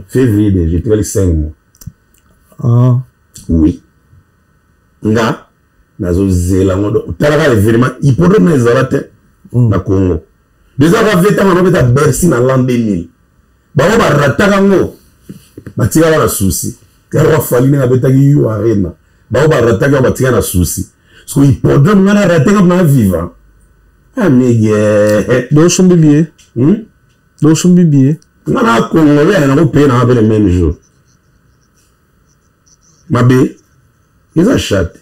Février déjà etikali 5 mois. Ah. Oui, nga nazozela yango. Donc talaka événement hippodrome na ezala te na Congo déjà bavetanga nobeta Bercy na l'an 2000, bango barataka yango, batikala na souci. Kaka Fally ndenge abetaki yo Arena, bango barataki yango, batika na souci. Parce que hippodrome nga na rate nga na vivant amige. Dosombi billet? Hmm? Dosombi billet? Nga na congolais nakopaye nanga mpe le même jour. Mabe eza chate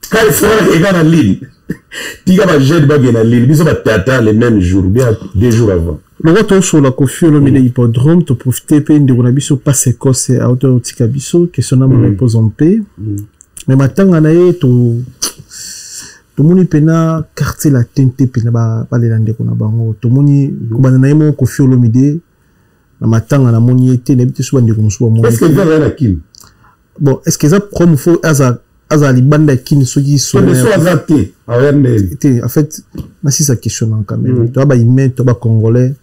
kai eka na ligne, tika bajeune bakende na ligne, biso batata le même jour, bien 2 jours avant. Lokwa tosola Kofi Olomide, hippodrome, toprofite mpe ndeko na biso Passe Ekose auta otika biso, que son âme repose en paix. Mais matanga na ye, to tomoni mpena Quartier Latin te mpena balela ndeko na bango. Tomoni kobanda na ye moko Kofi Olomide na matanga, namoni ye te, nayebi te so bandeko mosusu bamoni. Est ce que eza na Kini? Bon, est ce que eza problème fo azala libanda ya Kini soki so aza te, aya ndeni? Te, en fait nasisa question na quand même. Toya bahumain, toya bacongolais,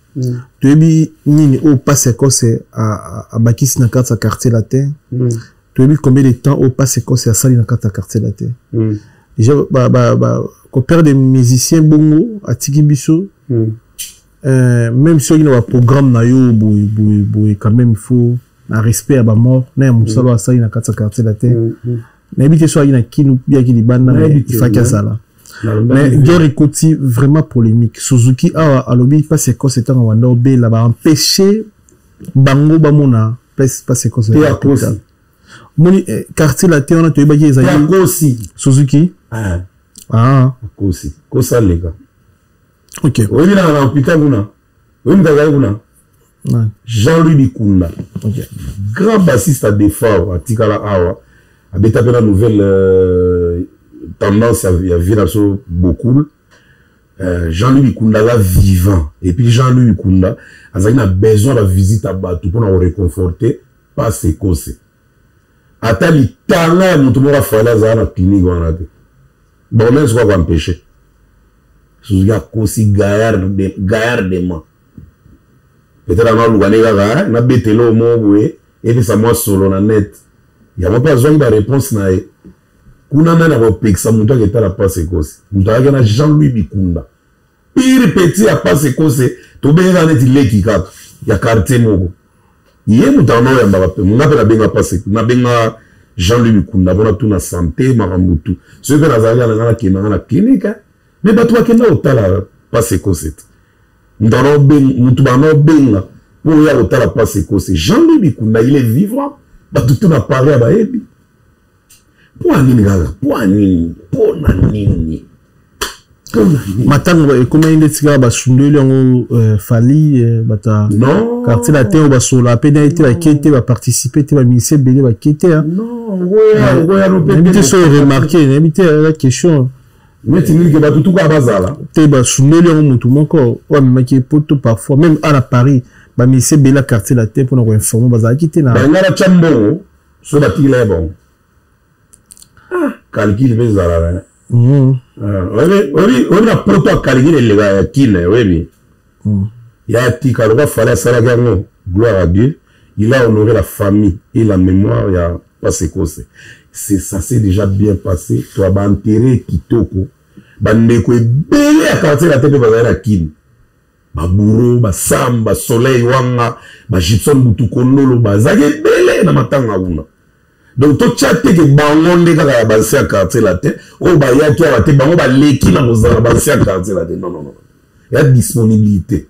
toyebi nini oyo Passe Ekose abakisi na kati ya Quartier Latin. Toyebi combien de temps oyo Passe Ekose asali na kati ya Quartier Latin. Déjà koperdre musicien bongo atiki biso, même soki na baprogramme na yo boye boye boye, quand même il faut na respect ya bamort na ya mosala oyo asali na kati ya Quartier Latin. Nayebi te so ayaki na Kinu, biaki libanda, mais ifaki azala. Mais guerre ekoti vraiment polémique. Suzuki awa alobi Passe Ekose ntango banda obela, baempêche bango bamona place Passe Ekose. Moni Quartier Latin wana toyebaki ezali akosi. Suzuki. Ah. Ah. Akosi kosaleka. Ok. Oyebi na hôpital kuna, oyebi moto azali kuna? Jean-Louis Bikunda. Grand bassiste à Defao, atikala awa, abeta mpe na nouvelle tendance ya vie na biso beaucoup. Jean-Louis Bikunda aza vivant. Et puis Jean-Louis Bikunda azalaki na besoin ya bavisite ya bato mpona koreconforter Passe Ekose. Ata litanga ya moto moko afali azala na clinique wana te, bon, sikoyo akoempêche. Suzuki akosi gaillardement. Peut-être anga aluka ne kaka nabetela oyo moko boye epesa mwa solo na net. Yango mpe azwaki baréponse na ye kuna. Nani akopekisa moto aketala Passe Ekose? Moto ayaki na Jean-Louis Bikunda, pire petit ya Passe Ekose, tobengaka neti leki kaka ya quartier moko. Ye moto wana oyambaka mpe nga mpe nabenga Passe, nabenga Jean-Louis Bikunda mpona tuna santé, makambo tu. Soki mpe nazalaki na nga, nakendanga na clinique, mais bato bakenda kotala Passe Ekose te. Motu bana obenga mpo oya kotala Passe Ekose, Jean-Louis Bikunda, il est vivant, bato tu na Paris ya bayebi. Mpo ya nini kaka? Mpo ya nini? Mpo na nini? Matanga ekomaki nde tika basundoli yango euh, Fally euh, bato ya quartier latin oyo basola mpe na ye te, bake te, baparticipe te, baministre ebele bake te. Nayebi te soki remarke, nayebi te la question. Neti nini ke bato tuka bazala te, basundoli yango motu moko oyo amemaki ye poto, parfois même a na Paris, baministre ebele ya quartier latin mpona koinforme bazalaki te. Na balinga batya mbongo so batikila ye bango. Ah, calcul mpe ezalaka. Oyebi na poto ya calcul eleka ya kine, oyebi ya tika lokola Fally asalaki yango. Gloire à Dieu, il a honoré la famille et la mémoire ya Pasekose. C'est ça, s'est déjà bien passé. To baenterre kitoko, bandeko ebele ya quartier latin mpe bazali na kine, baburo, basam, basoleil wanga, bagibson butukondolo, bazalaki ebele na matanga kuna. Donc totya te ke bango nde kaka ya banse ya quartier latin oyo bayaki awa te, bango baleki na kozala banse ya quartier latin. Non, non, non, ya disponibilité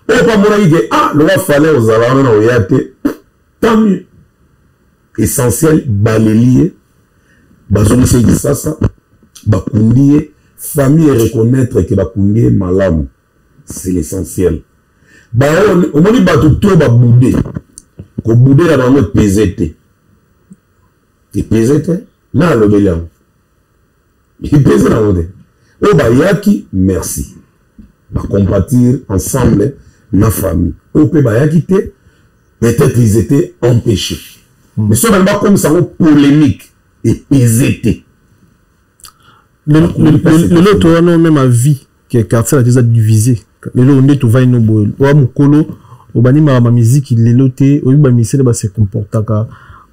oyo mpo amonaki ke ah, lokola Fally ozala wana na oya te, tant mieux. Essentiel, baleli ye, bazongisi ye Kisasa, bakundi ye, famille reconnaître ke bakundi ye malamu, c'est l'essentiel. Baoyo omoni bato to babude, kobude na bango epese te, epese te na alobeli yango, epese nango te. Oyo bayaki, merci, bacompatir ensemble na famille. Oyo mpe bayaki te, peut-être ils étaient empêchés. Mais soki balingi bakomisa yango polémique, epese te. Lelo towana même avis ke quartier latin eza divisé. Lelo nde tovandi no boye, oya mokolo obandi makambo ya miziki lelo te, oyebi bamisele base comportaka,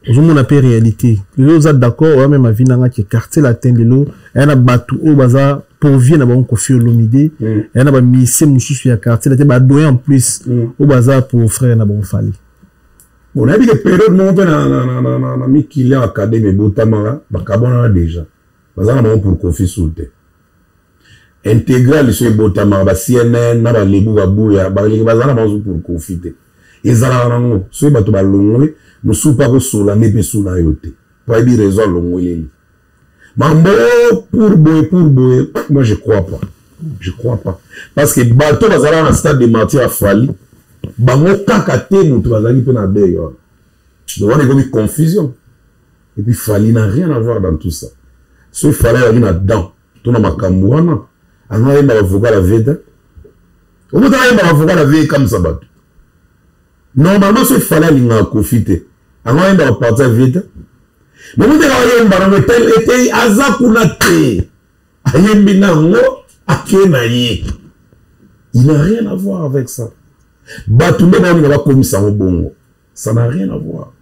ozomona mpe réalité. Lelo oza d'accord, oya même avis nanga ke quartier latin lelo eya na bato oyo baza pourvie na bango Koffi Olomide, eya na bamise mosusu ya quartier latin, badoyen en plus, oyo baza pour frère na bango Fally. Bon, nayebi ke période moko mpe na mikili ya académie ebotamaka, bakabwanaka déjà, baza na bango pour Koffi su te. Intégrale so ebotamaka, ba CNN na balebu babuya balingi baza na bango pour Koffi te. Ezalaka nango soki bato balongwe, mosusu mpe akosola nde mpe su na yo te, po ayebi raison alongweleli mambo pour boye pour boye. Moi, je crois pas, je crois pas, parce que bato bazalaka na stade de martyr ya Fally, bango kaka te moto bazalaki mpe na deuil wana. Donc wana ekomi confusion. Et puis Fally n'a rien à voir dans tout ça. Soki Fally azalaki na dent to na makambo wana, anga ayembaka vocal ya vie te. Omota ayembaka vocal ya vie, ekamwisa bato. Normalement, soki Fally alingaka Koffi te, anga ayembaka parti ya vie te. Momoteka ayemba nango ete aza kuna te, ayembi nango, ake na ye, il n'a rien à voir avec ça. Bato nde baolinga bakomisa yango bongo, ça n'a rien à voir.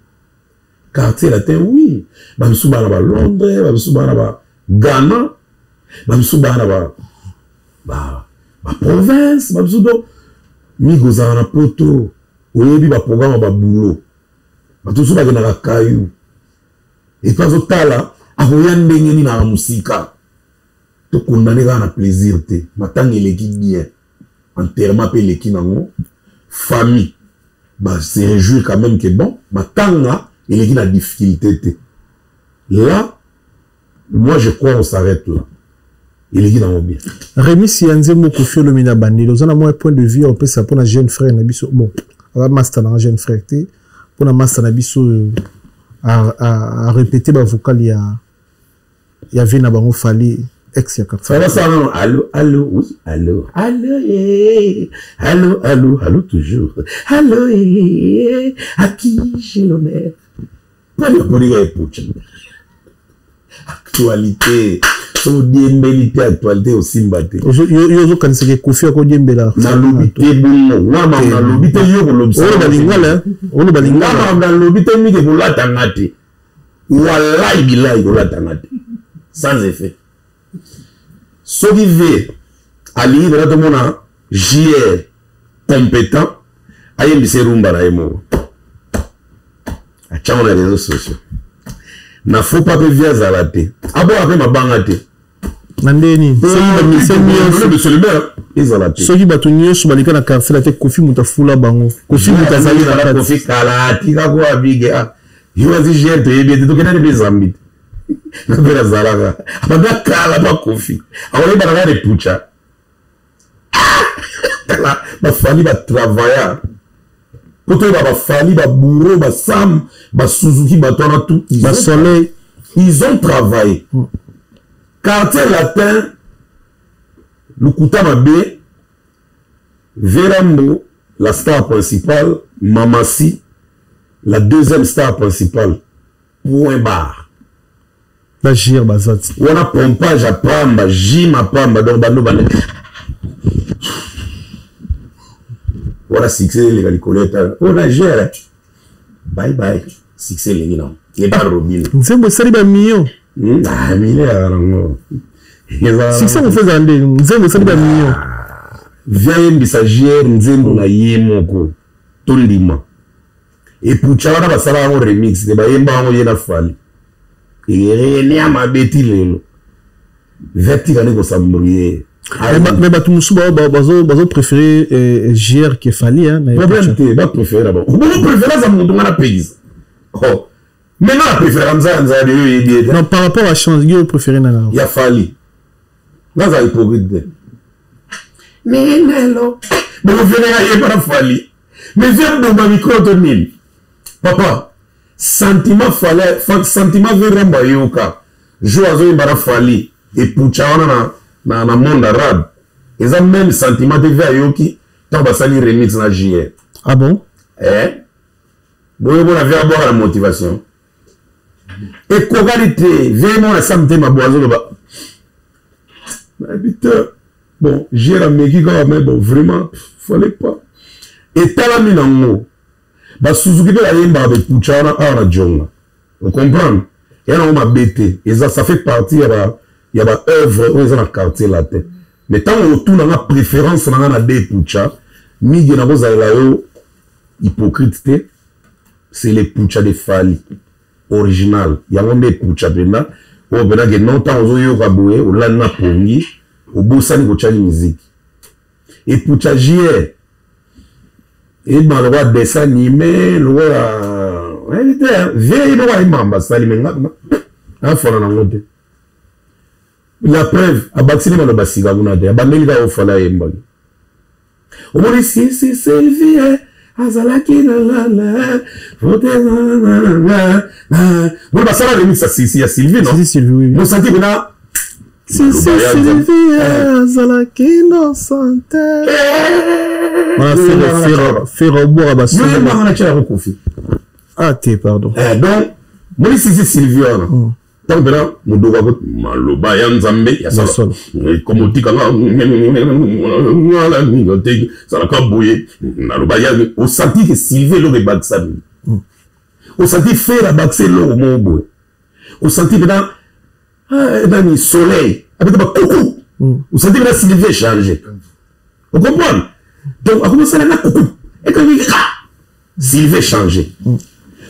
Quartier latin, oui, bamisusu baa na ba Londres, bamisusu baa na ba Ghana, bamisusu baa na baprovince, bamisusu do mingi ozala na poto, oyebi baprogramme ya babulo, bato mosusu bakendaka kayu epe azotala akoya ndenge nini na mosika. Tokondane kaka na plaisir te. Matanga eleki bien, enterrement mpe eleki nango, famille ba se réjouir quand même que bon, matanga eleki na difficulté te. Là, moi, je crois, on s'arrête là, eleki nango bien. Remisi ya nzembo Koffi Olomide na bandeli, oza na mwa point de vue opesa mpona jeune frère na biso? Bon, aza master nanga, jeune frère te, mpona master na biso oyo arépété bavocal ya vie na bango Fally, ex ya quartier. Ça va, ça non. Allô, allô, oui, allô, allô, eh, allô, allô, allô, toujours. Allô, eh, à qui j'ai l'honneur? Nani akolinga epucha? Actualité. So odiembeli te, actualité osimba te. Yo ozokanisaka Koffi akodiembela? Nalobi te bongo wana, nalobi te yo kolobisa. Oyo balingala, oyo balingala. Nalobi te mingi kolatanga te, wallahi bilahi, kolatanga te sans effet. Soki v alingi mpena tomona JR compétent, ayembisa erumba na ye moko, atyango na réseaux sociaux na faut pas mpe vi azala te, aboka mpe mabanga te. Na ndeni ezala te. Soki bato nyonso baleka na quartier la te, Koffi moto afula bango, Koffi moto azali na kati. Koffi kala atika ko abige, ah, yo azi JR, toyebi ete tokendani mpe Zambi te, nga mpe nazalaka abanda kala pa Koffi akoyebana kaka repucha. Tala bafali batravailla po toyeba bafali babourreau basam basuzuki bato wana tout basoleil ils ont travaillé mm. Quartier latin lokuta mabe Verambo la star principale Mamasi la deuxième star principale point barre. Ba jir baza ti. Wana pompage ya pamba gym ya pamba donc bando bande wana succès eleka likolo ya oyo na gere bye bye succès elengi nango eba robino nzembo esali ba million hmm, ah, million ya nango succès mofu ezala nde nzembo esali ba million ah, via yembisa jr nzembo na ye moko tondima epucha wana basala yango remix te bayemba yango ye na fali erenia mabe ti lelo vetika nde kosambrie mais bato mosusu bazo préféré eh, jr ke fali problème te bapréféré na bango bongo préférence ya moto nga napekisa oh. mais nga na préféraka nzaya nzaya de yo oyebi ete non par rapport à change yo préféré nana ya fali naza hypocrite te minelo bokoveneka ye mpona fali mais viens boma micro to nini papa sentiment fali sentiment ve rambo ayoka jour azoyemba na fali epucha wana na, na, na monde arabe eza même sentiment te ve ayoki ntango basali remix na jr ah bon eh? boyo bona ve abwaka na motivation ekokani te ve mona sa motema bo azoloba nayebi te bon jr ameki kaka mais bon vraiment fallait pas etalami nango basuzuki mpe bayembaka bekucha wana awa na jonga ocomprendre eya nango mabe te eza ça fait partie ya ba ya ba œuvre oyo eza na quartier latin mais ntango otuna nga préférence na nga na de pucha mige nakozalela yo hypocrite te c'est le pucha de fali original yango nde epucha mpenza oyo mpenza ke non ntango ozoyoka boye olali na pongi obosani kotyali miziki epucha jr eyebima lokola dessin anime lokola nayebi te vie ye moko ayembaka basali me nga afana nango te la preuve abakisi nde maloba sika kuna te abandeli kaka ofala ayembaki omoni sisi sylvie azalaki na lala bo basala remix ya sisi ya sylvie non mosanti mpena sisi sylvie azalaki innocente fera obwaka basonga na tia yango kofi ah te pardon donc moni sisi sylvie wana ntango mpena modoko ako maloba ya nzambe ya solo komo otika nga te zalaka boye naloba ya osanti ke sylvie eloko ebakisami osanti fere abakisa eloko moko boye osanti mpena nani soleil abeta bakuku osanti mpena sylvie echange ocomprendre donc akomosala na kuku ekakika Sylvie change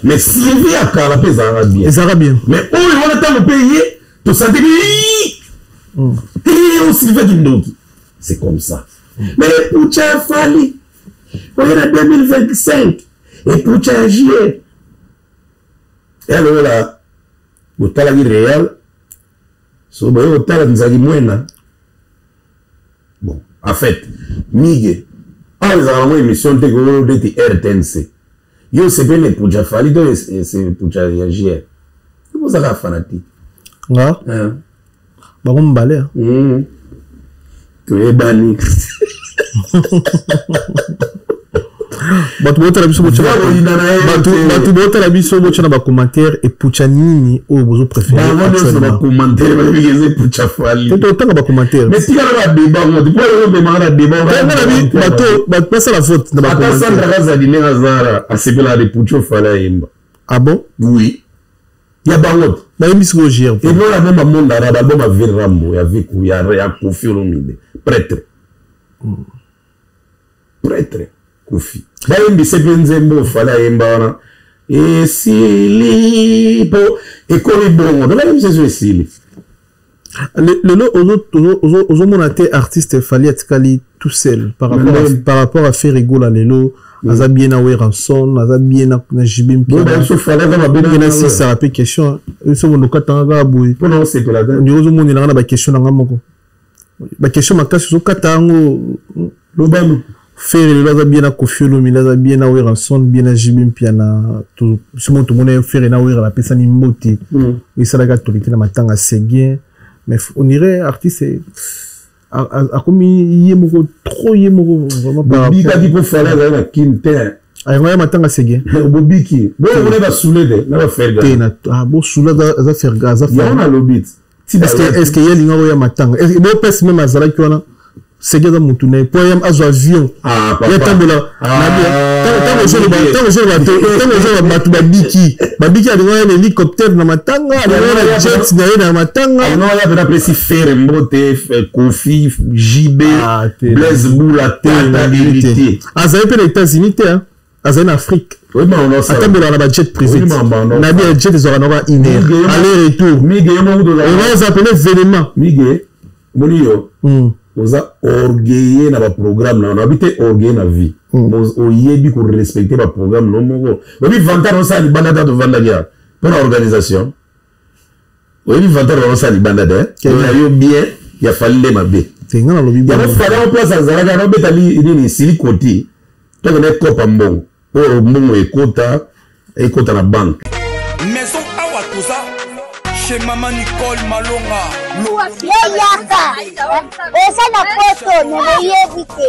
mais Sylvie ya kala mpe ezalaka bien ezalaka bien mais oyo wana ntango mpe ye tosanteli o Sylvie kindoki c'est comme ça mais epucha ya Fally oye na 2025 epucha ya juillet ya lokola botalaki Real so boye kotala nzaki mwena bon en fait migue awa ezalaka nango émission te kolo neti rtnc yo osepeli na epucha fali to epucha ya jr ozalaka fanatique nga bango mibale toyebani bato botala biso bato botala biso botya na bacommentaire epucha nini oyo bozo préféretotanga bacommentaire bato basala vote na bacommentaire ah bon oui ya bango bayembi sikoyo jr ebona album ya monde arabe album ya ville rambo ya viku ya kofi olomide prêtre prêtre kofi bayembise mpe nzembo ofali ayemba wana esili mpo ekomi bongo to bayembisa so esili lelo ozomona te artiste fali atikali tout seul par rapport à, par rapport à Ferre Gola lelo aza bien na Werrason aza bien na JB Mpiana sisaka mpe question so mondo okatanga kaka boye ndenge ozomonela nga na baquestion na nga moko baquestion makasi ozokata yango. Lobano. Ferre lelo aza bien na Koffi Olomide, aza bien na Werrason, bien na JB Mpiana. Somo tomona Ferre na Werra bapesani mbote. Esalaki actualité na matanga Seguin. Mais on dirait artiste akomi ye moko trop ye moko vraiment par rapport. Bobikaki mpo Fally azali na Kin te. Ayango ya matanga Seguin. Bobiki. Boyokona basule te na baferga. Te na ah bosula aza ferga aza ferga. Yango nalobi ti. Est-ce que ye alingaka oya matanga? Est-ce que bopesi meme azalaki wana? Sege aza mutu na ye po azwa avion ye atambola ntango ozoloba bato babiki babiki alinga ya na hélicoptère na matanga alinga na jet na ye na matanga alinga ya pena apesi Ferre mbote Koffi JB Blaise Bula tata héritier azali mpe na États-Unis te azali na Afrique atambolaka na bajet privé na bi ya jet ezwaka na ba une heure aller retour oza pene événement mige omoni yo oza orgueilleux na baprogramme na nabi te orgueilleux na vie oyebi korespecte baprogramme no moko oyebi vantard osala libanda ta tovandaki ya mpo na organisation oyebi vantard osala libanda te na yo bien ya Fally nde mabe yango Fally yango place azalaki anobeta nini sili koti tokende ekopa mbongo oyo mbongo ekota ekota na banque maison awa toza chez mama Nicole Malonga. Yo yaka oza na poto me boyebi te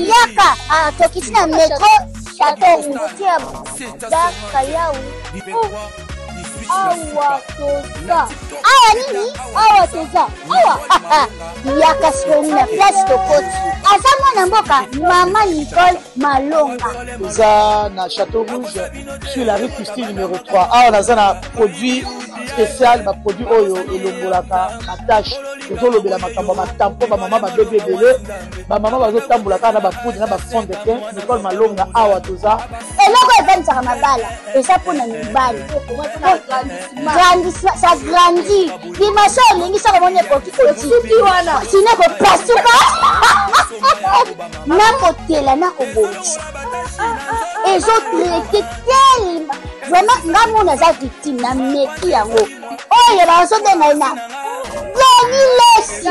yaka tokiti na metro chateau rouge ya bakayau awa toza awa nini awa toza awa yaka sikoyo na place tokoti aza mwana mboka mama Nicole Malonga toza na Chateau Rouge sur la rue Christine numéro 3 awa naza na produit spécial baproduit oyo elongolaka batache tozolobela makambo ya batampo bamama babebi ebele bamama bazotambola kaka na bapoudre na bafond de teint Nicole Malonga awa toza eloko evandisaka mabala eza mpona mibali grandissement ça grandit dimension olingi soko omoni ekoki kotiki sino ekopasuka nakotela nakobongisa ezotraite telema vraiment nga mona aza victime na meki yango oyo bazobenga ye na Denis Lesi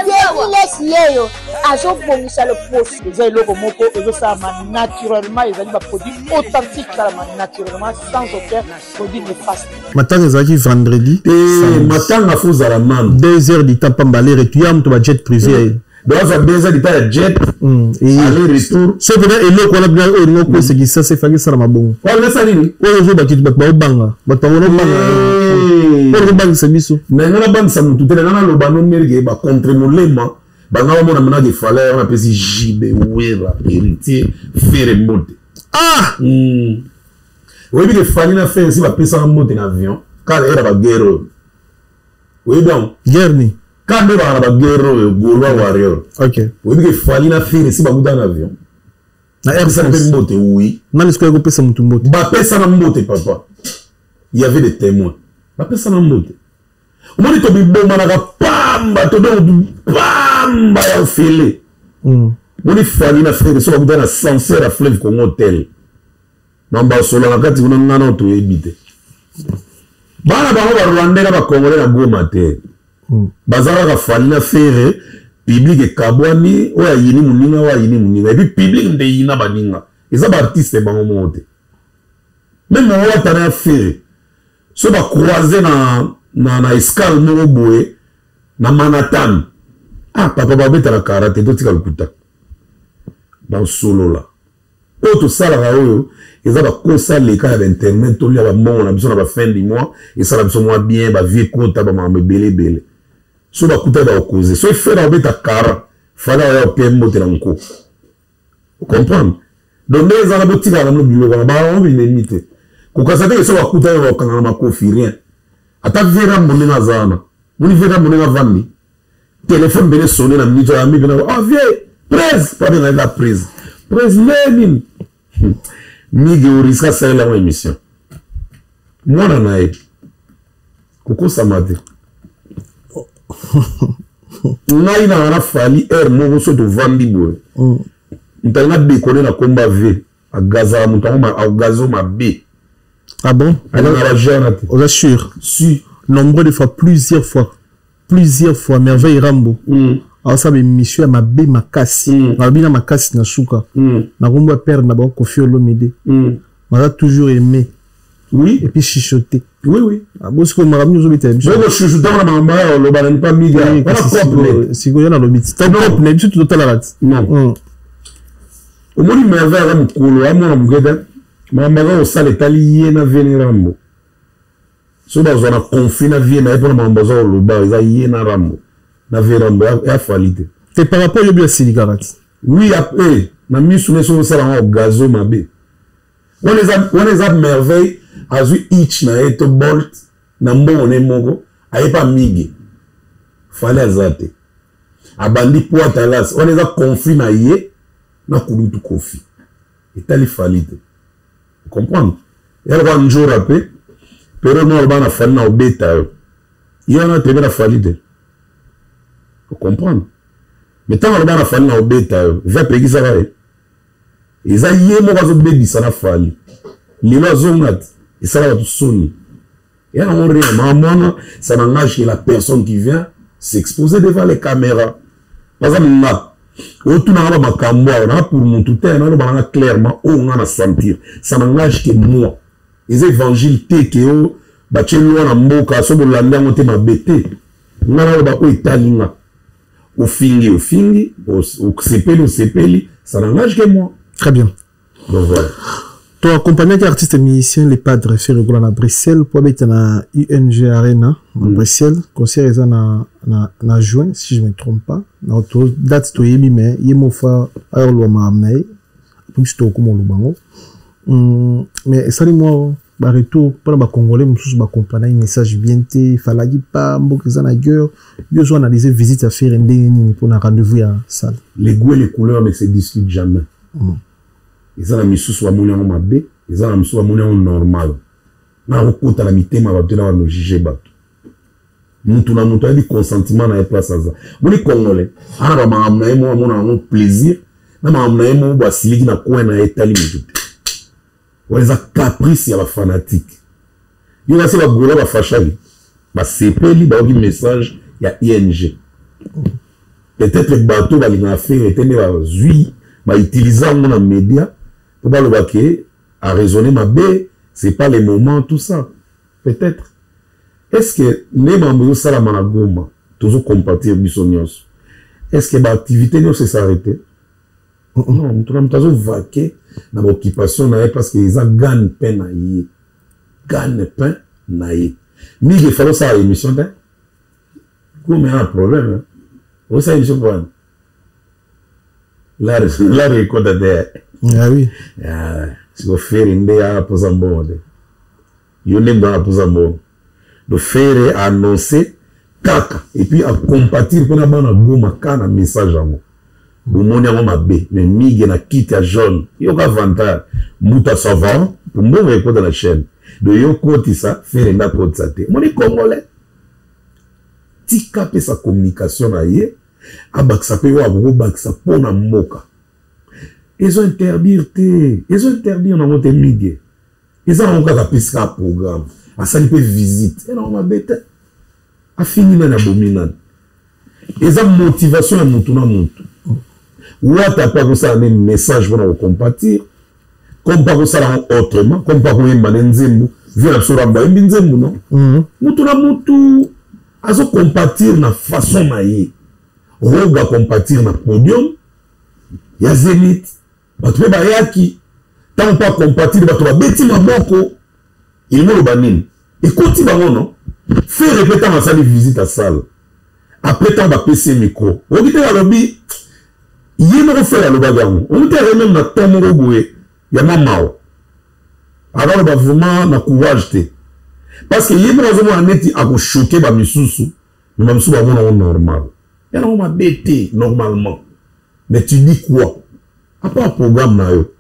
Denis Lesi yeyo azobongisa loposo eza eloko moko ezosalama naturellement ezali baproduit authentique esalama naturellement sans aucun produit néfaste matanga ezalaki vendredi matanga fo ozala nanu 2 heures du temps pamba aller retour ya moto ba jet privé donc azwa 2 heures du temps ya jet aller retour so mpena eloko wana mpena oyo olingi okosekisa se efaki esalama bongo wana esa nini oyo ozobaki bato baobanga bato bango nobanga oyo okobangisa biso na nga nabangisa motu te na nga naloba no ndenge bacontre molema banga bamona menaka efale wana apesi JB Wera Héritier Ferre mbote ah oyebi ke Fally na Ferre si bapesaka mbote na avion kaka era baguerre oyo oyebi yango guerre ni kaka nde baka na baguerre oyo Gaulois warrior ok oyebi ke Fally na Ferre si bakutana na avion na Air France mpe mbote oui nani sikoyo akopesa motu mbote bapesana mbote papa il y avait des témoins bapesana mbote omoni tobibomanaka pamba todongo pamba ya ofele moni Fally na Ferre so bakutana na ascenseur ya Fleuve Congo Hotel na basola na kati kuna ngana toyebi te bana bango barwandais na bacongolais na Goma te baza kaka Fally na Ferre public ekabwani oyo ayini moninga oyo ayini moninga et puis public nde eyina baninga eza baartiste bango moko te même owata na ya Ferre so bacroise na escale moko boye na Manhattan ah papa babetaka kara te totika lokuta basolola oyo tosalaka oyo eza bakosa leka ya bainternet tolia bambongo na biso na bafin du mois esala biso mwa bien bavie kota bamakambo ebele ebele so bakutaki bakokoze so Ferre akobeta kara Fally oya ope mbote na nko comprendre donc nde ezala botikala na bino biloko wana bango binemi te kokasa te so bakutaki bakokanga na makofi rien ata vera monene aza wana moni vera monene avandi telefone pene sonne na minute oyo ami pene ah vie prese po abenga kaka prese prese nde nini mige oriska asalela yango émission mwana na ye kokosama te ngai na wana Fally heure moko so tovandi boye moto alinga dekone na komba v agazaka moto yango agazo mabe. Ah bon? Alingaka bajeune te. Oza sûr? Si. Nombreux de fois, plusieurs fois, plusieurs fois, Merveille Rambo. Aosala émission ya mabe makasi. Alobi na makasi na suka. Na kombo ya père na bango Koffi Olomide. Baza toujours aimé. Oui. Et puis chuchoté. Oui. Bosiko makambo nyonso obetela biso. Boko chuchoter na makambo ya oloba na nipa miga. Wana cop. Sikoyo na lobi. Ta cop na biso totalaka ti. Non. Omoni merveille aza mokolo amona moke te. Makambo aza kosala etali ye na veni Rambo. Soki bazwa na conflit na vie na ye mpona makambo aza koloba eza ye na Rambo. Na vie Rambo ya Fally te. Te par rapport yobi asilikaka ti. Oui, na misu ne soki osala yango gazo mabe. Wana eza merveille azwi itch na ye to bolt na mbongo ne moko aye pa migi. Fally aza te. Abandi pointe à las. Wana eza conflit na ye na kulutu Koffi. Etali Fally te. Comprendre? Ya lokwa njora pe pero no aloba na Fally na obeta yo. Ye wana tebe na Fally te. Comprendre? Mais ntango aloba na Fally na obeta yo, va pekisaka ye. Eza ye moko azobebisa na Fally. Lelo azonga te. Esala bato soni. Ya nango rien. Makambo wana, ça n'engage que la personne qui vient s'exposer devant les caméras. Par exemple, nga, otunaka ba makambo awa, na pour mutu te, naloba nanga clairement, oyo nga na sentir. Ça n'engage que moi. Eza évangile te ke yo batie loi na mboka, so bolandi yango te mabe te. Nga naloba oyo etali nga. Ofingi, ofingi, osepeli, osepeli, ça n'engage que moi. Très bien. Donc voilà. To accompagné artiste musicien les Padres Ferre Gola na Bruxelles pour être na UNG Arena na Bruxelles, concert eza na juin si je me trompe pas. Na auto date to yebi mais ye mo fa ayolo ma amnaye. Puis to komo lobango. Mais esali moi ba retour pour ba congolais mususu ba comprendre un message bien te, il fallait pas mboka eza na guerre. Yo zo analyser visite à faire ndenge nini pour na rendez-vous ya salle. Les goûts et les couleurs ne se discutent jamais. Eza na misusu bamoni yango mabe, eza na misusu bamoni yango normal. Na kokota na mitema bato na bano juger bato. Mutu na mutu ayebi consentiment na ye place aza. Moni congolais, ana ba makambo na ye moko amona yango plaisir, na makambo na ye moko bo asiliki na coin na ye etali mutu te. Wana eza caprice ya ba fanatique. Yo kasi ba gola ba fashaki, ba sepeli bayoki message ya ING. Peut-être bato balingaka faire ete nde bazwi ba utiliser yango na média po baloba ke a raisonner mabe, c'est pas le moment, tout ça. Peut-être. Est-ce que nde makambo ezosalama na Goma, tozo compatir biso nyonso? Est-ce que ba activité nyonso s'arrêter? Non, mutu na mutu azo vaquer na ba occupation na ye parce que eza gagne-pain na ye. Gagne-pain na ye. Mingi efalo osala émission te. Goma ya problème, hein? Osala émission pour wana? L'art ekota te. Ah oui. Ah, siko Ferre nde aka posa mbongo te. Yo nde mbo aka posa mbongo. Donc Ferre a annoncé kaka et puis a compatir pe na bana Goma ka na message yango. Bomoni yango mabe mais Migue na kit ya jaune yoka avantage mbuta ça va pour mbongo ekota na chaîne. Donc yo kotisa Ferre nda kotisa te. Moni congolais tika pe sa communication na ye abakisa pe oyo akokobakisa mpo na mboka. Ezo interdire te, ezo interdire nango te Migue. Eza nango kaka apesi kaka programme, asali pe visite, eza nango mabe te. Afingi nani, abomi nani. Eza motivation ya mutu na mutu. Wata pe akosala nde message mpona kocompatir, comme pe akosala yango autrement, comme pe akoyemba nde nzembo. Vie na biso Rambo ayembi nzembo, non? Mutu na mutu azo compatir na façon na ye. Roga compatir na podium ya Zenith, bato pe bayaki. Tango pe acompatir bato babeti maboko, elingi oloba nini? Ekoti bango, non? Ferre pe tango asali visite à salle, après tango bapesi ye micro, oyoki te balobi ye moko Ferre alobaki yango, oyoki te azali même na ton moko boye ya mwa mawa, akaloba vraiment na courage te, parce que ye moko azomona neti akochoke ba misusu, mais ba misusu bamona yango normal. Ya nango mabe te normalement, mais tu dis quoi? À part programme na yo,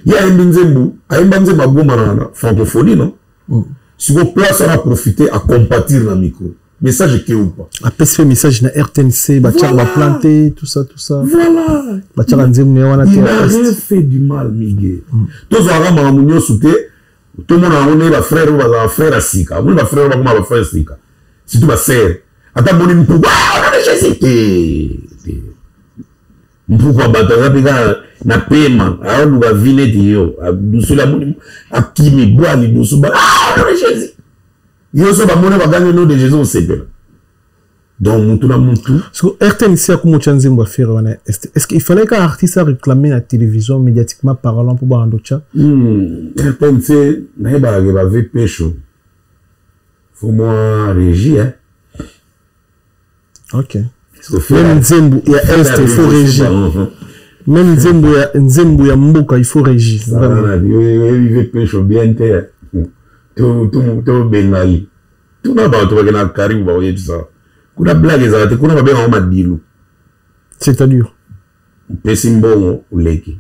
ye ayembi nzembo, ayemba nzembo agoma na francophonie, non? Siko place wana profiter à compatir na micro. Message eke ou pas? Apesi pe message na RTNC, batiaka ba plante, tout ça, tout ça. Voilà. Batiaka nzembo na ye wana te. Il a rien fait du mal, Miguel. Tozwaka makambo nyonso te, tomona yango nde ba frère oyo bazala ba frère ya sika. Omoni ba frère oyo bakoma ba frère sika. Surtout ba sœur. Ata moni mpuku, ah, de Jésus te te mpuku ya bato aza mpe kaka na pema aoluka vi neti yo adusoli amoni akimi bwa lidusu ba ah, nom de Jésus yo so bamoni bagangi nom de Jésus osepela. Donc mutu na mutu. So RTNC akomotya nzembo ya Ferre wana, est ce qu'il fallait qu'un artiste a réclamer na télévision médiatiquement parlant mpo banda otya? RTNC nayebaka ke bave pesho faut mwa régie, hein. Ok, même nzembo ya est, il faut régie. Même nzembo ya mboka, il faut régie. Oyebi pesho bien te, tobengali tuna bato bakenda na karibu, bakoyebisa kuna blague ezala te. Kuna babengaka madilu. C'est-à-dire? Opesi mbongo, oleki.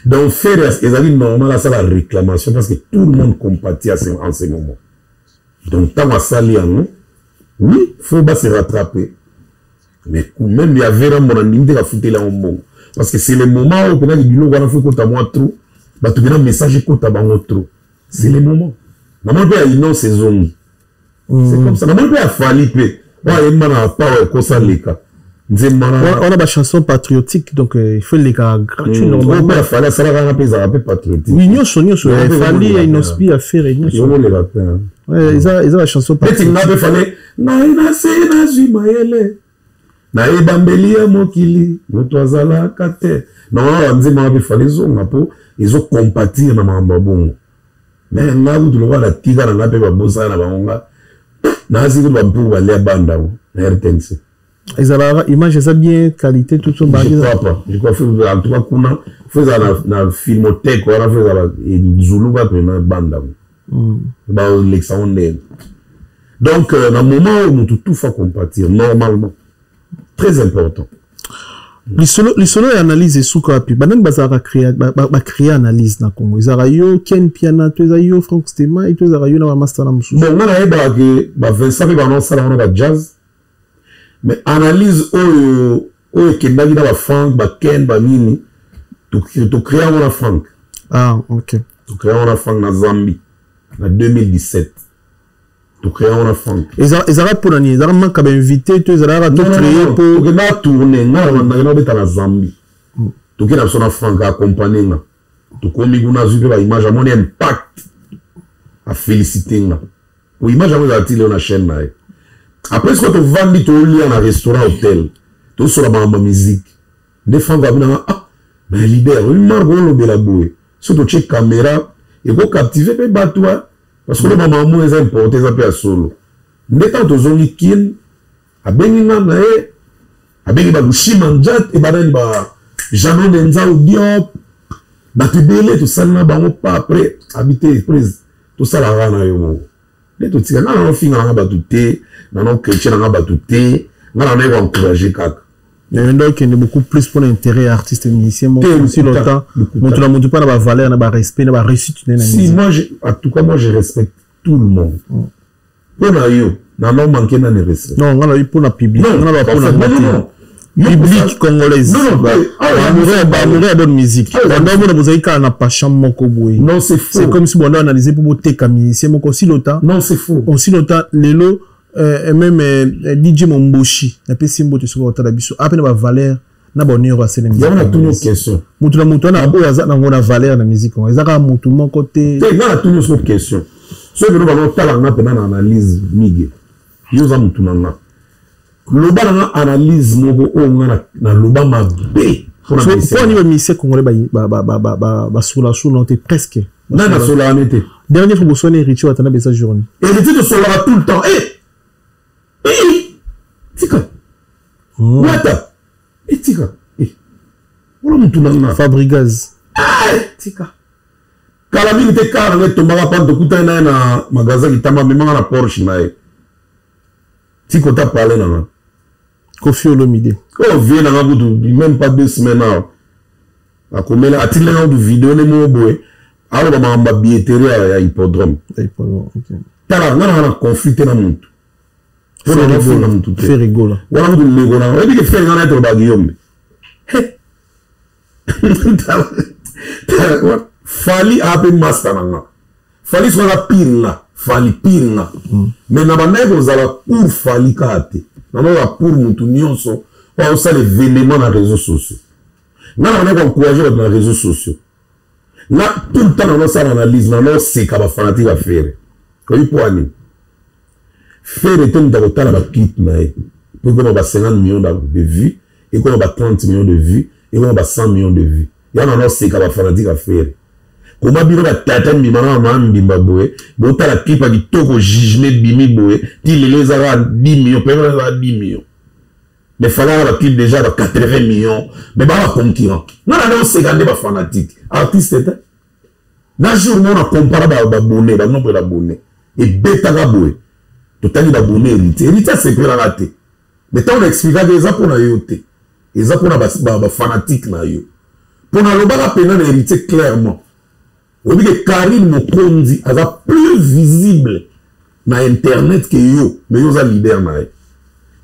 Donc Ferre ezali normal asala réclamation parce que tout le monde compatit en ce moment. Donc ntango asali yango, oui, faut ba se rattraper. Mais même ya Vera Mbona, ndimi te kafuteli yango mbongo parce que c'est le moment oyo mpenaki biloko wana faut ekota mwa trop, bato mpena message ekota bango trop. C'est le moment. Namoni mpe ya Inonce ezongi, c'est comme ça. Namoni mpe ya Fally mpe oyo ayemba na pawa ekosa leka nzembo. On a bachanson patriotique, donc il faut leka gratuit. Normalement mpe ya Fally asalaka nga mpe ezalaka mpe patriotique. Oui, nyonso nyonso ya Fally, ya Innoss'B, ya Ferre, nyonso. Yomoleka mpe. Eza bachanson. Neti nga mpe Fally ngai nase nazwi mayele nayebambeli ya mokili, moto azalaka te. Normalement banzembo wana mpe Fally ezonga mpo ezocompatir na makambo ya bongo. Mais nga kutu lokola natika na nga mpe babosana na bango, nga nasi kutu bampuku balia bandango na RTNC. Ezalaka image eza bien qualité, tout ça? Je crois pas, je crois. En tout cas kuna faut ezala na filmothèque wana, faut ezala ezuluka mpena bandango balekisa ngo ndenge. Donc na moment oyo motu tout faut compatir normalement, très important. Lisolo ya analyse esuka wapi? Banani bazalaka bacréer analyse na Congo? Ezalaka yo Ken Piana to eza yo Frank Stema to ezalaka yo na bamaster na mosusu? Bon, nga nayebaka ke baVincent mpe banosala wana bajazz, mais analyse oyo ekendaki na baFrank, baKen, banini, tocréa yango na Frank. Ah, ok. Tocréa yango na Frank na Zambie na 2017, tocréa yango na Frank. Ezalaka mpona nini? Ezalaka manque ya bainvité to ezalaka to créer mpo? Tokendaka tourne, nga nakenda kobeta na Zambie, tokei na biso na Frank, accompagne nga. Tokomi kuna, azwi mpe baimage, amoni impact, afélicité nga po image yango ezala ti leo na chaîne na ye. Après sikoyo tovandi, tolia na restaurant hotel, tosola makambo ya musique nde Frank abinanga: "Ah, mais leader oyi Mark, olobela boye, so totie caméra ekocaptive mpe bato, parce que oloba makambo eza importe, eza mpe ya solo." Nde ntango tozongi Kine, abengi nga na ye, abengi balushima njat ebanani, ba Janon de Nzau Diop, bato ebele, tosali na bango. Pa après abi te, prise tosalaka na yo moko nde totika. Nga nano finga nanga bato te, nano chrétien nanga bato te, nga nano ye koencourage kaka. Nde okende beaucoup plus pour l'intérêt ya artiste musicien moko aussi longtemps moto na moto mpa na bavaleur, na barespect, na baréussite na si moi je, en tout cas moi je respecte tout le monde. Mpo na yo nano manke nani respect? Non, nga na yo mpo na public, nga na mpo na nga public congolaise, bamoure ya bonne musique. Banda omona bozali kaka na passion moko boye. Non, c'est faux. C'est comme si banda analyse mpo boteka musicien moko aussi longtemps. Non, c'est faux. Aussi longtemps lelo même DJ Momboshi, napesi mbote soki otala biso, ape na bavaleur na bahonneur asele. Yango natuni yo question. Motu na motu wana oyo aza nango na valeur na musique, eza kaka motu moko te. Te, nga natuni yo soko question. Soki bino banotala nga mpena na analyse mige, yo oza motu na nga, loba na nga analyse moko oyo nga naloba mabe. Mpo nini bamusicien congolais basolasula te presque? Nani asolaka ne te? Dernière fois boswani Héritier Watana beza journée. Héritier tosolaka tout le temps. Tika wata, etika wana motu na nga. Fabrigaz. Tika kala mingi te, kala nanga etombaka pana, tokutani na ye na magasin Kitamba, amemanga na Porsche na ye, tika ota pale na nga. Kofi Olomide? Oyo vie nanga kutu, même pas 2 semaines awa akomela, atindelanga kutu video ne moko boye, aloba makambo ya billetterie ya hippodrome. Tala, nga nanga na conflit te na mutu, mpona nafinga mutu te. Ferre Gola? Wana kutu ndeko nanga, oyebi ke Ferre nga na ye tolobaka Guillaume. Fally ape master na nga, Fally soki aza pire nga. Fally pire nga. Mais na bandaki kozala pour Fally kaka te. Nazalaka pour mutu nyonso oyo azosala evenement na reseaux sociaux. Nga na bandaki ko encourager bato na reseaux sociaux. Nga tout le temps nazosala analyse, nazoseka ba fanatique ya Ferre. Oyebi mpo ya nini? Ferre te moto akotala ba clip na ye mpo ekoma ba 50 millions de vues, ekoma ba 30 millions de vues, ekoma ba 100 millions de vues. Yango nazoseka ba fanatique ya Ferre. Koma bino ba tata mbimba na ba mama mbimba boye, botala clip ya kitoko jugement ebimi boye, ti lelo eza kaka 10 millions, pe eza kaka 10 millions. Mais fallait ba clip déjà ba 80 millions, mais ba ba concurrent. Nga na oseka nde ba fanatique, artiste te. Na jour moko na compara ba abonné, ba nombre d'abonnés. Ebetaka boye. Totali ba abonné héritier. Héritier asepelaka te. Mais ntango na explikaki eza mpo na yo te. Eza mpo na ba fanatique na yo. Mpo nalobaka mpenza na héritier clairement. Oyebi ke Carine Mokonzi aza plus visible na internet ke yo, mais yo oza leader na ye.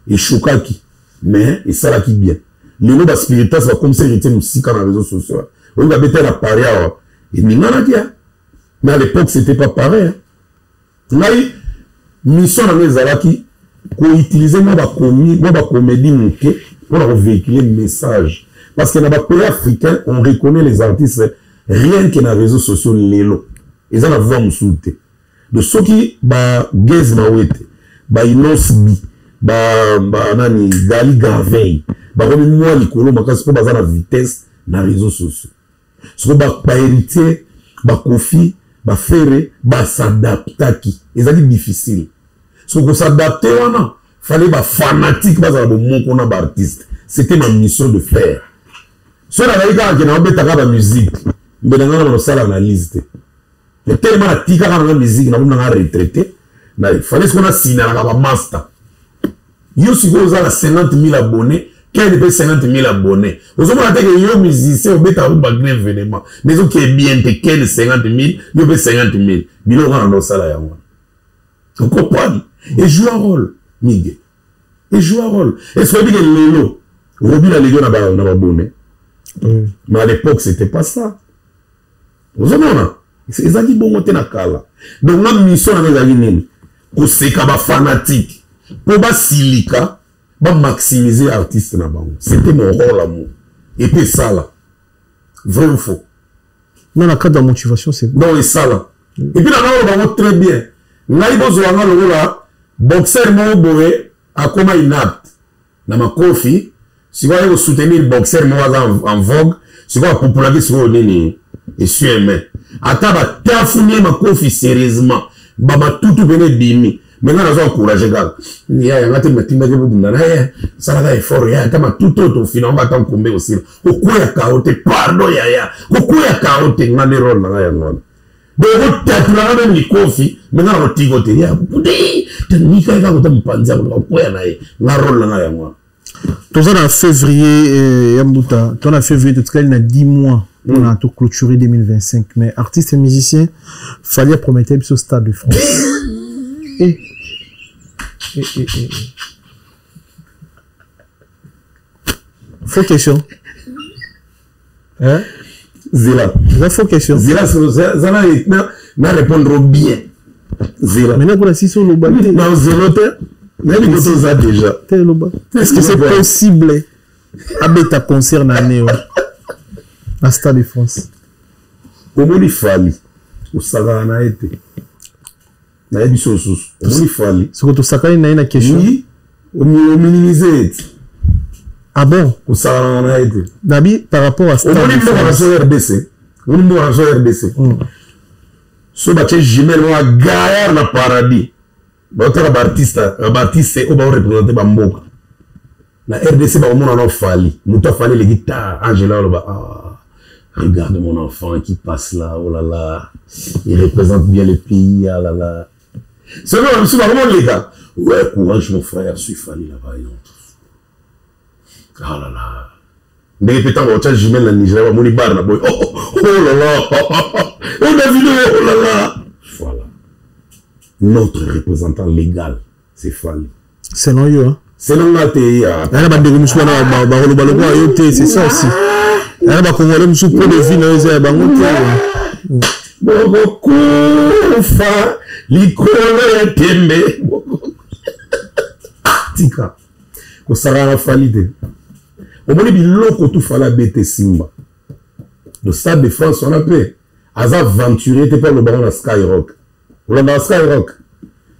Eshokaki, mais esalaki bien. Lelo ba spiritas bakomisa héritier mosika na réseaux sociaux. Oyebi babeta na Paris awa, eninganaki ya. Mais à l'époque c'était pas pareil. Hein. Ngai mission na ngai ezalaki ko utiliser mwa ba comi mwa ba comedie moke pona ko vehiculer message parce que na ba pays africains on reconnaît les artistes rien que na réseaux sociaux lelo eza na voix mosusu te donc soki ba Gaz Mawete ba Innoss'B ba, ba nani Gali Garvey bakomi mwa likolo makasi mpo baza na vitesse na réseaux sociaux. Sikoyo ba, ba héritier, ba Koffi, ba Ferre ba s'adaptaki. Ezalaki difficile. Sikoyo ko s'adapter wana, fallait ba fanatique bazala bomoko na ba artistes. C'était ma mission de faire. Soki nazalaki kaka ke naobetaka ba musique, mbe na ngai na kosala analyse te. Mais tellement natikaka na nga musique, nakomi na nga retraité, na fallait sikoyo nasinalaka ba master. Yo sikoyo oza na 50 000 abonnés, Ken pe 50 000 abonnés. Ozomona te ke yo musicien obetaka kutu ba grand événement, mais ezoke bien te. Ken 50 000, yo pe 50 000. Biloko wana nde osala yango wana. Ocomprendre? Et joue un rôle, Migue. Et joue un rôle. Est-ce que oyebi ke lelo Robin aleki yo na ba na ba abonnés? Mais à l'époque c'était pas ça. Ozomona? Ezalaki bongo te na kala. Donc nga mission na nga ezalaki nini? Koseka ba fanatique po basilika, ba maximiser artiste na bango. C'était mon rôle à moi. Et puis esala. Vrai ou faux? Non, na cadre de motivation, c'est bon. Non, esala. Et puis na nga bango très bien. Ngai bozwa nga lokola boxer moko boye akoma inapte na makofi, sikoyo aye kosoutenir boxer moko aza en vogue, sikoyo apupulaki sikoyo nini essuie-main. Ata batafuni ye makofi sérieusement, ba matutu pene ebimi, mais nga nazo encourager kaka. Yaya nga te matindaki bobunda na ye, salaka effort yaya, ata matutu oyo tofina yango ata nkombe osila. Kokweya kao te, pardon yaya, kokweya kao te, nga nde role na nga yango wana. Donc okotatula nga meme likofi, mais nga nakotika te. Ya kuti, nika ye kaka kota mopanzi ya koluka kokweya na ye, nga role na nga yango wana. Toza na février ya mbuta, toza na février, totikali na 10 mois mpona to clôturer 2025, mais artiste et musicien Fally promettait biso Stade de France. Eh, eh, eh, eh. Faux question. Hein? Zela. Eza faux question. Zela, zala na, na répondre bien. Zela. Maintenant pour la sisi oloba te. Na zelo te. Nayebi koto oza déjà. Te loba. Est-ce que c'est possible abeta concert na année oyo na Stade de France? Omoni Fally, osakana na ye te. Nayebi so osusu. Omoni Fally. Soko tosakani na ye na question. Oui, ominimize ye te. Ah bon? Kosakana na ye te. Nabi par rapport à Stade Omoni de mboka na France. biso RDC. Omoni mboka na biso RDC. So batie jumelle moko gaillard na paradis. Baotala ba artiste, ba artiste oyo bao représenter ba mboka. Na RDC bakomona na Fally. Moto afali eleki ta Angela aloba, ah, regarde mon enfant qui passe là, oh là là, il représente bien le pays, ah là là. C'est vrai, monsieur, vraiment, les gars. Ouais, courage, mon frère, suis Fally là-bas, et donc. Ah là là. Ndenge pe tango otya jumelle na Nigeria, bamoni bar na boy. Oh, oh, oh là là. Oh, Davido, oh là là. Voilà. Notre représentant légal, c'est Fally. Selon yo, hein? Selon nga te, ya. Nana bandeko mosusu wana bakoloba lokola yo te, c'est ça aussi. Nana ba Congolais mosusu po de vie na yo eza ya bango te. Bokokufa likolo ya tembe. Tika kosakana na Fally te. Omoni biloko tu Fally abete simba. Le Stade de France wana mpe aza aventurier te mpo aloba yango na Skyrock. Olandaka Skyrock?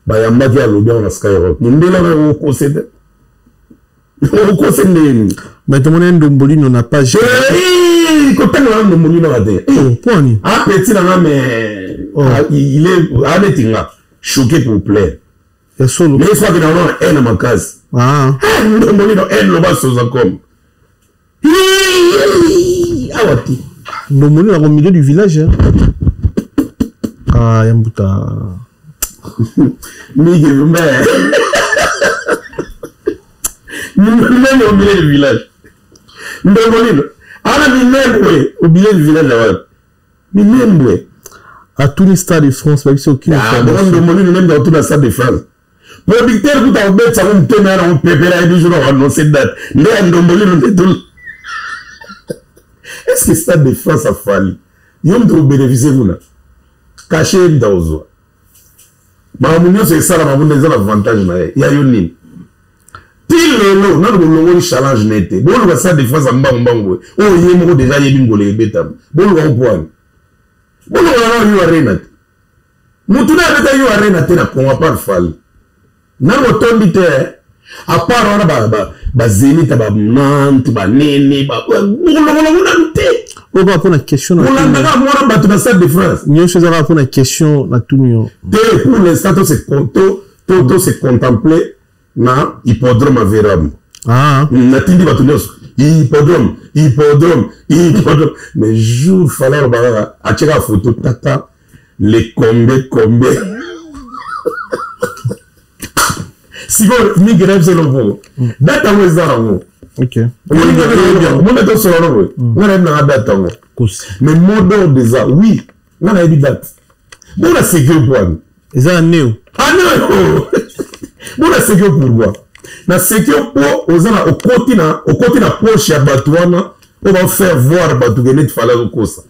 Bayambaki alobi yango na Skyrock. Mondele wana okose te. Okose ndenge nini? Mais tomoni Ndombolino na page. Kotanga na Ndombolino na te. Poni. A petit na nga mais oh. Il est aneti nga choqué pour plaire. Ya solo. Mais soit que na na haine makasi. Ah. Ndombolino haine loba soza comme. Awa te. Ndombolino au milieu du village. Hein. Ah, Yambuta. Mingi mais minene au milieu du village. Ndombolino. Ana minembwe au milieu du village là. Minembwe. Atuni Stade de France, babisi aucune information. Ndombolino même dans tout la Stade de France. Producteur kuta kobetisa ngo motema ya nango pepela ye biso na annonce date nde ya Ndombolino nde to. Est-ce que Stade de France afali yo moto kobénéficie kuna cachet ye moto akozwa makambo nyonso esalama kuna eza na avantage na ye ya yo nini? Ti lelo nano bolongoli challenge na ye te. Boluka Stade de France ya mbangu mbangu boye oyo ye moko deja ayebi ngolo ebetama. Boluka ngo po wani bolongola nano yo arena te. Mutu na abeta yo arena te na Congo apart Fally. Nano otondi te apart wana ba Zenith ba Nantes ba nini ba bolongola ngo nanu te. Oyo kaka mpona question na kolandaka mwana bato na Stade de France. Nyonso eza kaka mpona question na tuni yo. Te, pour l'instant to se to to to se contempler na hippodrome ya Veram. Ah. Natindi bato nyonso hippodrome, hippodrome, hippodrome. Mais jour Fally aloba kaka atiaka photo tata le kombe kombe. Sikoyo mingi na biso eloko date yango eza nango. Ok. Omoni tosolola no boye. Nga nayebi nanga date yango. Mais mot d'ordre eza oui, nga nayebi date. Bona secret po wani. Eza na neo. Ah non. Bona secret pourquoi? Na secret po oza na okoti na poche ya bato wana oyo ba faire voir bato ke neti Fally azokosa.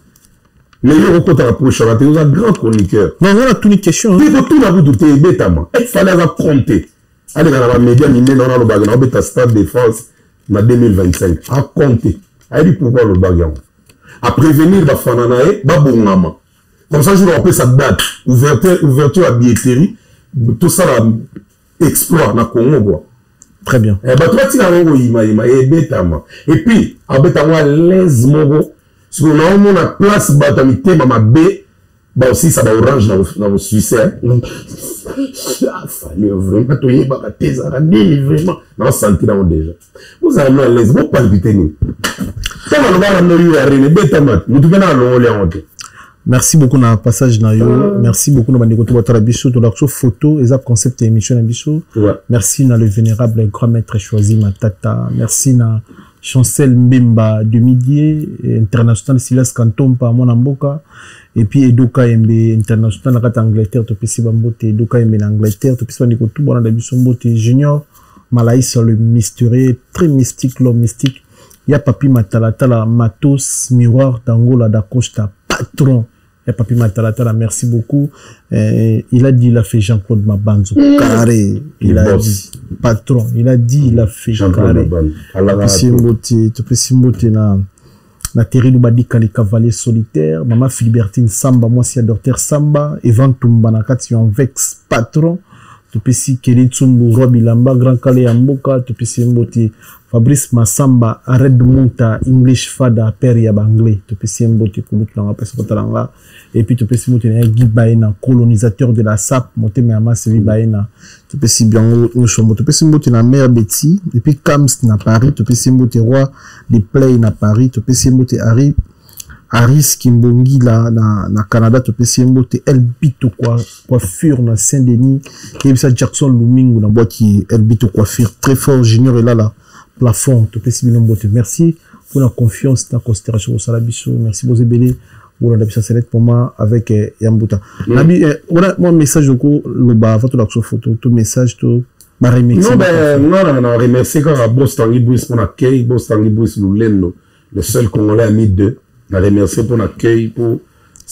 Mais yo okota na poche wana te, oza grand chroniqueur. Non, nga natuni question. Te kotuna kutu te ebetama. Et Fally aza compte. Aleka na ba média minene wana alobaka na obeta Stade de France na 2025. A compte. Ayebi pourquoi alobaki yango. A prévenir bafana na ye babongama. Comme ça jour apesa date ouverture ya billetterie tosala exploit na Congo quoi. Très bien. Bato batika yango koyimayima ebetama. Et puis abeta yango à l'aise moko. Sikoyo naomona place bato ya mitema mabe baosisa ba orange na kosuisse. Fally vraiment toyebaka te ezalaka nini vraiment. Naosentir yango déjà. Bozala no à l'aise, bopalpite nini. Ntango alobaka no yo arene ebetama motu mpe na alongoli yango te. Merci beaucoup na passage na yo. Merci beaucoup na bandeko to batala biso to lakso photo eza concept ya émission na biso. Merci na le vénérable grand maître choisi Matata. Merci na Chancel Mbemba de Midier international Silas Kantompa mwana mboka et puis Edo Kayembe international na kati Angleterre to pesi bambote Edo Kayembe na Angleterre to pesi bandeko tout bona na biso mbote Junior Malaïs le mystérieux très mystique l'homme mystique. Ya Papi Matalatala Matos Miroir d'Angola da Costa patron. Ya Papi Matalatala, merci beaucoup. Il a dit il a fait Jean-Claude Mabanzo carré. Il a dit patron, il a dit il a fait Jean-Claude carré. Mabanzo. Allah Topesi mbote, topesi mbote na Thierry Lubadika les cavaliers solitaires, Mama Philibertine Samba, moi c'est docteur Samba, Evan Tumba na kati en vex patron. Topesi Kelly Tsumbu, Robi Lamba, Grand Calais ya Mboka, topesi mbote Fabrice Massamba, Red Muta, English Fada, père ya Banglais, topesi mbote kulutu nanga pesa kotalanga. Et puis topesi mbote na Guy Baena, colonisateur de la SAP, motema ya Masevi Baena, topesi biango nyonso, topesi mbote na Mère Betty, et puis Kams na Paris, topesi mbote Roi des Play na Paris, topesi mbote Harry Aris Kimbongi la na Canada, topesi mbote El Bito coiffure na Saint-Denis, yebisa Jackson Lumingu na boîte El Bito coiffure très fort junior et là là plafond, topesi bino mbote. Merci pour la confiance, la considération au Salabiso. Merci Bozebele pour la puissance pour moi avec Yambuta. Nabi voilà mon message du coup le bas va tout la photo tout message tout ba remercier. Non ben non non non remercier quand Boss Tanguy Brice pour l'accueil, Boss Tanguy Brice Lulendo, le seul Congolais ami deux. Na remercier pour l'accueil, pour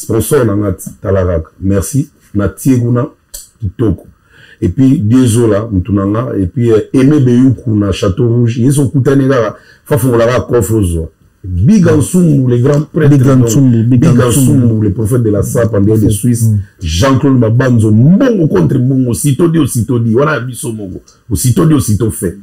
Sponsor na nga tala kaka. Merci. Na tie kuna kitoko. Et puis Diezola mutu na nga et puis euh, Aimé Beyuku na Château Rouge, ye so kutani kaka fa fongola kaka coffre ozwa. Big Ansumbu, le grand prêtre. Big Ansumbu, Big Ansumbu, le prophète de la SAP en dehors de Suisse. Mm. Jean-Claude Mabanzo, mbongo contre mbongo, aussitôt dit, aussitôt dit. Voilà, biso mongo. Aussitôt dit, aussitôt fait.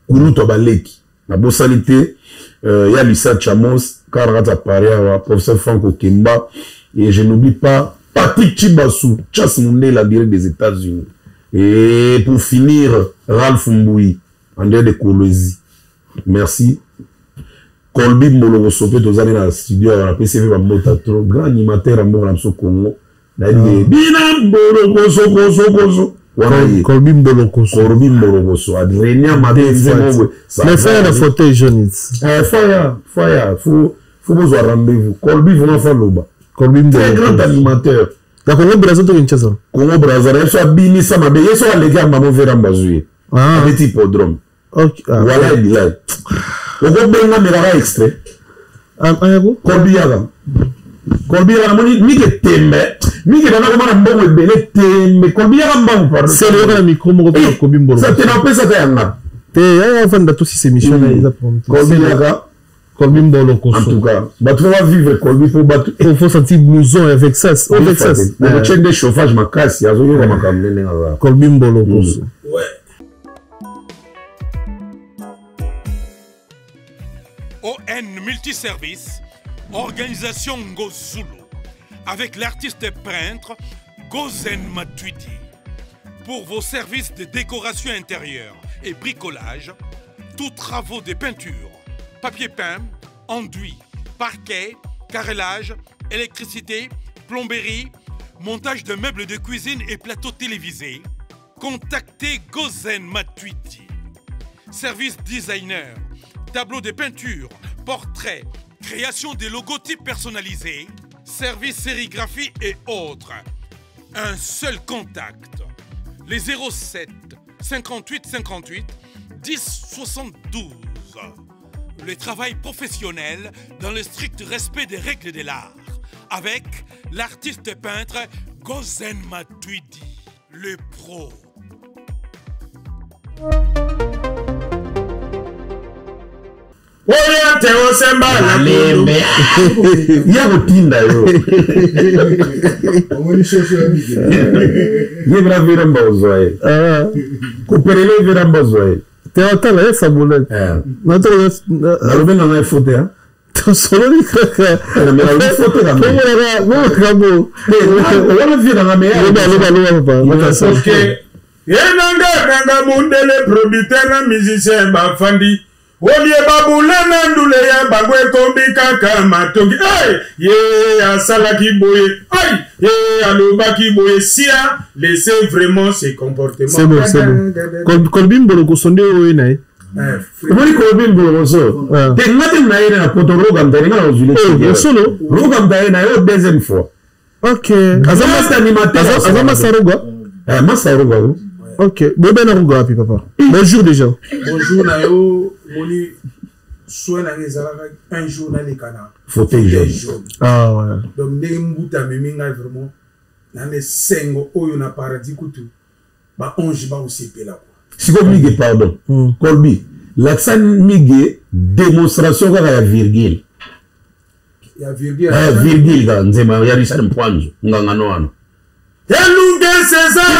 Kulutu abaleki. Nabosani te euh, ya Lisa Chamos, kaka na kati ya Paris awa, professeur Franck Okemba, et je n'oublie pas Patrick Chibassou, Chas Mundela, direct des États-Unis. Et pour finir, Ralph Mbouy, en dehors de Kolwezi. Merci. Colby Mbolokoso mpe tozali na studio awa napesi ye mpe bambota trop grand animateur ya mboka na biso Congo nayebi ke bina mbolokoso koso koso wana ye Colby Mbolokoso Colby Mbolokoso adrenia mabe nzembo boye mais faya na fauteuil jaune eh faya faya faut faut bozwa rendez-vous Colby vraiment fa loba Colby Mbolokoso très grand animateur na Congo Brazza to Kinshasa Congo Brazza na yeso abinisa mabe yeso aleki ya mama vera mbazui ye ah. abeti hippodrome okay. ah, wala bilal okobenga melaka extrait ah, ah, Colby yaka Colby yaka namoni mike tembe mike banda komona mbongo ebele tembe Colby yaka mbangu pardon sele yoka na micro moko mpe Colby mbolo sa te napesa ta yanga te yaya afanda tosisa émission na eza Colby yaka Colby Mbolo Koso. En tout cas, bato va vivre Colby po bato il faut sentir blouson avec ça, avec ça. Mais chaîne de chauffage makasi azoyoka makambo ndenge aza. Colby Mbolo Koso. Ouais. ON Multiservice, organisation Ngozulu, avec l'artiste peintre Gozen Matuidi. Pour vos services de décoration intérieure et bricolage, tous travaux de peinture, papier peint, enduit, parquet, carrelage, électricité, plomberie, montage de meubles de cuisine et plateaux télévisés, contactez Gozen Matuidi. Service designer, tableau de peinture, portrait, création des logotypes personnalisés, service sérigraphie et autres. Un seul contact. Les 07 58 58 10 72. Le travail professionnel dans le strict respect des règles de l'art. Avec l'artiste peintre Gozen Matuidi, le pro. Oya te osemba na lembe. Ya kotinda yo. Ye bra vera mba ozwa ye. Ah. Koperele vera mba ozwa ye. Te otala ye sabola. Eh. Nalobi na ngai faute hein. Tosololi kaka. Wana vie na ngai mais. Loba loba loba papa. Ok. Ye nanga nanga mundele producteur na musicien bafandi olie babule na ndule ya bango ekombi kaka matongi hey! ye asalaki boye ay ye alobaki boye sia laissez vraiment ce comportement c'est bon c'est bon Colby Mbolokoso nde oyo na ye eh, omoni Colby Mbolokoso ah. te nga te na ye na poto roga mtane nga na ozwile eh, solo roga mtane na yo deuxième fois ok aza masa roga eh, masa roga ok boyebani na roga wapi papa bonjour déjà bonjour na yo moni soin na nga ezalaka un jour naleka na fauteuil jaune ah ouais donc ndenge mbuta amemi ngai vraiment na na esengo oyo na paradis kutu ba ange bakosepela kwa sikoyo mige pardon hmm. colby lakisa mige démonstration kaka ya virgule ya virgule eh, virgule kaka nzembo ya richard mpwanzo ngangano wana elunge césar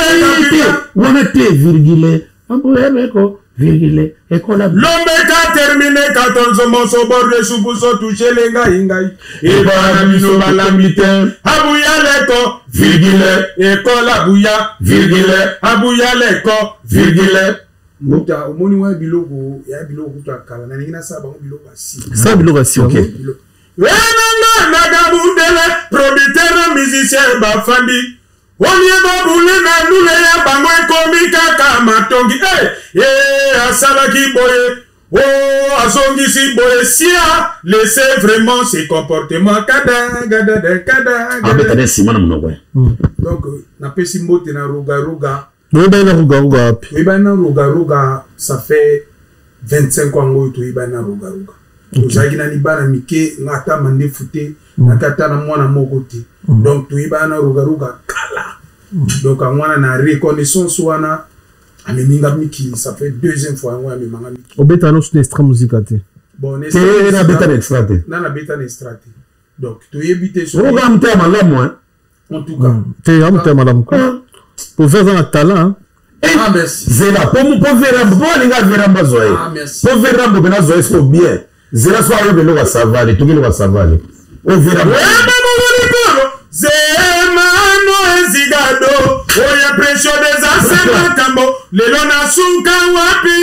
wana te virgule amboyebeko virgule ekola lombeka termine katonzo monso borde subuso touchele ngai ngai ebana bino balambi te abuya leko virgule ekola buya virgule abuya leko virgule mbuta omoni wana biloko ya biloko kutu ya kala nalingi nasala bango biloko ya sika sala biloko ya sika enanga nakabundele producteur na musicien bafandi olie babule na ndule ya bango ekomi kaka matongi hey, eh, ye asalaki boye o oh, azongisi boye sia laissez vraiment ce comportement kada kada kada abeta nde nsima na monoko donc napesi mbote na rogaroga Boyebani na Ruga Ruga wapi? Toyebani na Ruga Ruga ça fait 25 ans oyo toyebani na Ruga Ruga. Tozalaki nani bana mike, nga ata mandefu te, naki ata na mwana moko te. Donc toyebana na Roga Roga kala. Donc yango wana na reconnaissance wana amemi nga mikili, ça fait deuxième fois yango amema nga mikili. Obeta no na extra musica te? Bon, te, nabeta na extra te. Na nabeta na extra te. Donc toyebi te. Roga motema malamu, hein. En tout cas. Te, ya motema malamu. Po aza na talent. Ah, merci. Zela po verambo po alinga verambo azwa ye. Po verambo mpe nazwa ye siko bien. Zela so ayoka eloko ya savale, toki eloko ya savale. O verambo. Zemano ezigado oya pression des makambo lelo nasuka wapi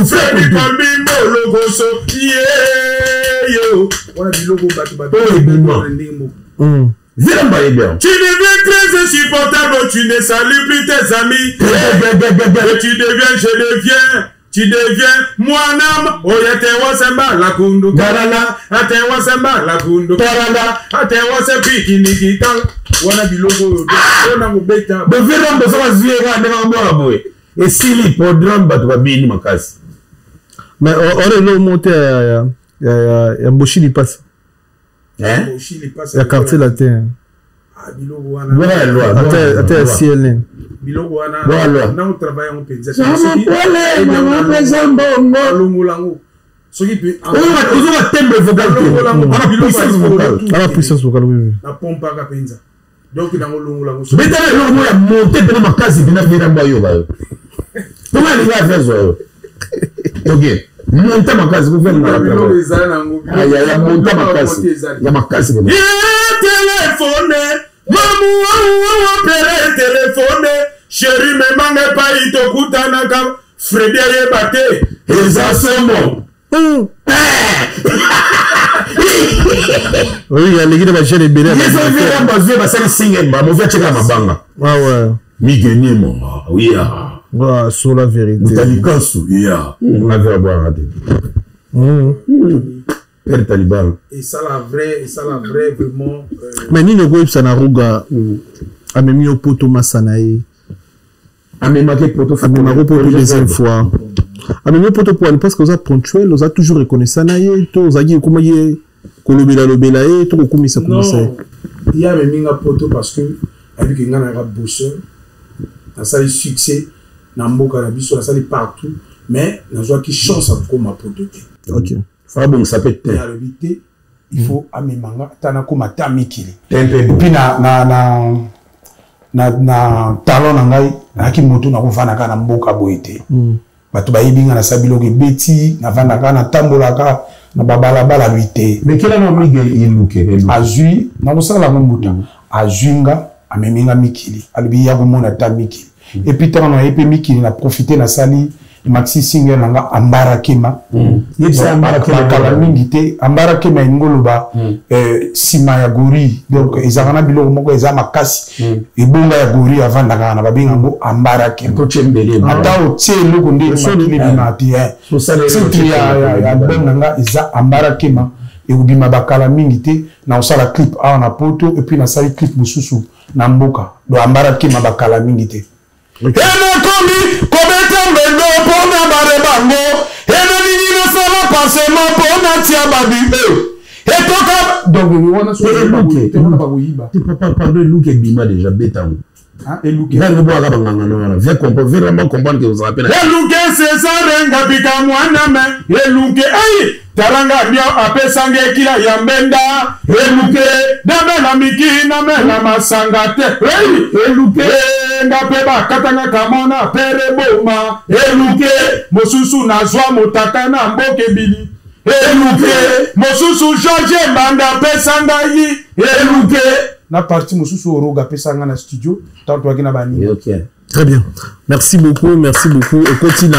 Fredi Kolbimbo lokoso yeyo wana biloko bato babima ndenge moko. Verambo ayebi yango. Tu deviens très insupportable, tu ne salues plus tes amis. Et tu deviens, je deviens, tu deviens mwanam. Oya te wasemba la kundu karala, ate wasemba la kundu karala, ate wase pikiniki kala. Wana biloko oyo, wana kobeta. Bo verambo so bazwi ye kaka ndenge amwaka boye. Esili programme, bato babini makasi. Mais ora eloko moko te ya Mboshi Lipasa. Mboshi Lipasa. Ya Quartier Latin. Ah, biloko wana. Ata ya CLN. Biloko wana nango travail yango mpenza. Pole mama pesa mbongo. Alongola yango soki mpe ozoka timbre vocal te, wana puissance vocale. Ana puissance vocale, oui. Napompaka mpenza, donc nango longola yango. Betala eloko moko ya monte mpena makasi mpena verambo ayoka yo mpona alinga afezwa yo. Ok, monte makasi. Biloko eza nango. Ya monte makasi, ya makasi. Telefone mamu pere, telefone chéri, memanga epai tokutanaka. Fredi ayeba te. Eza somo. Oui, aleki na bajeune ebele. Yeso bazwi basali single, bamovi atyeka mabanga. Ah ouais. Migenimo ya. Ah, sur la vérité. Mutalikasu ya nga vera bwaka te. Père Taliban. Esala vrai, esala vrai vraiment. Mais nini okoyebisa na Ruga? Amemi yo poto, masa na ye. Amemaki poto. Amemaki poto deuxième fois. Amemi yo poto po parce que oza ponctuel, oza toujours reconnaissant na ye, to ozalaki ekomaki ye kolobela lobela ye, to kokumisa kumisa ye? Ye amemi nga poto parce que ayebiki nga nayaka bosseur, nasali succès na mboka na biso, nasali partout, mais nazwaki chance ya kokóma poto te. Fabongisa mpe te. Alobi te, il faut amema nga ata nakóma ata mikili. Et puis na talon na ngai, nayaki moto nakovandaka na mboka boye te. Bato bayebi nga, nasala biloko ebeti, navandaka, natambolaka na babalabala lui te. Azwi nakosala yango mbuta, azwi nga, amemi nga mikili, alobi ya komona ata mikili. Et puis ntango naye mpe mikili, na profite, nasali maxi single na nga Ambarakema. Bakala mingi te. Ambarakema elingi oloba nsima ya gori, donc ezalaka na biloko moko eza makasi. Ebonga ya gori avandaka na babenga yango Ambarakema. Ata otie eloko nde makili ebima te. Titre ya album na nga eza Ambarakema, ekobima bakala mingi te. Na kosala clip awa na poto, et puis nasali clip mosusu na mboka. Donc Ambarakema, bakala mingi te. Enakomi kobeta mbendo mpona bare bango, enalingi nasala pansema mpona tia babi etoka. Donc wana soki bakoyiba. Papa, pardon, eluki ebima déjà, betango. Eluki. Ngai bwaka banganga na wana, viens comprendre, vraiment comprendre que ozala pe na Eluke César Ngabika mwana me eluke ei talanga bio apesanga ekila ya mbenda eluke namela miki namela masanga te ei eluke nga mpe bakatanga kamona pere boma eluke mosusu nazwa motaka na mboka ebili eluke mosusu George Mbanda apesa ngai eluke na parti mosusu Oroga apesa ngai na studio ntango toyaki na baninga. Très bien. Merci beaucoup, merci beaucoup. Et continue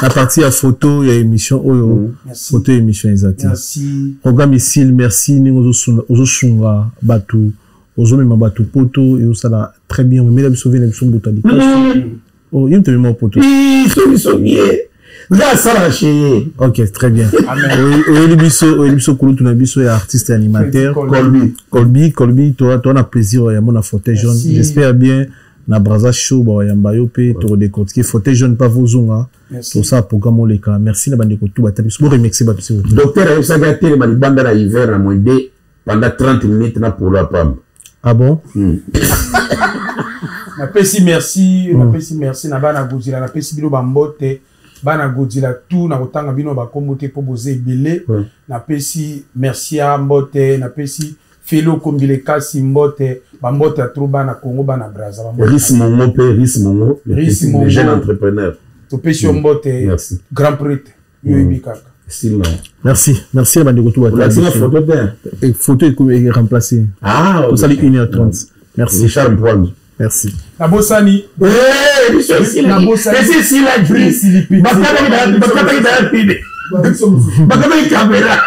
la partie à photo, il y a émission, oh, photo émission exact. Merci. Programme ici, merci, nous ozosunga batu, ozomema batu poto, et ça là très bien. Mais là, sauver la mission botanique. Oh, il y a un poto. Songi nga asalaka chez ye. Ok, très bien. Oyeli biso, oyeli biso kulutu na biso ya artiste et animateur. Colby. Colby, Colby, toi, toi, on a plaisir, ya mona fauteuil jaune. J'espère bien. Na Brazza show bayamba yo pe to décortiquer fauteuil jaune pa vozonga. Tosala programme oleka. Merci na bandeko tout batali biso. Bo remercier bato s'il vous plaît. Docteur ayebisaki atelema libanda na hiver na moins 2 pendant 30 minutes na polo ya pamba. Ah bon? Napesi merci, napesi merci na bana Godzilla, napesi bino bambote, bana Godzilla tout, na kotanga bino bakombo te mpo boza ebele. Napesi merci ya mbote, napesi Felo Kombile Kasi mbote, bambote ya trop bana Congo, bana Brazza, bambote. Ris Mongo mpe Ris Mongo, le Ris petit- le Mongo. jeune entrepreneur. Topesi yo mbote. Merci. Grand prêtre, yo oyebi kaka. Sila. Merci. Merci à bandeko tout batali Olakisi nga biso. photo te? Et photo est remplacée. Ah, ok. Tosali 1h30. Merci. Richard Mpoanzo. Merci. Nabosani. Eh, biso esila. Nabosani. Esi esila Brice. Bakataki na pide. Bakataki caméra.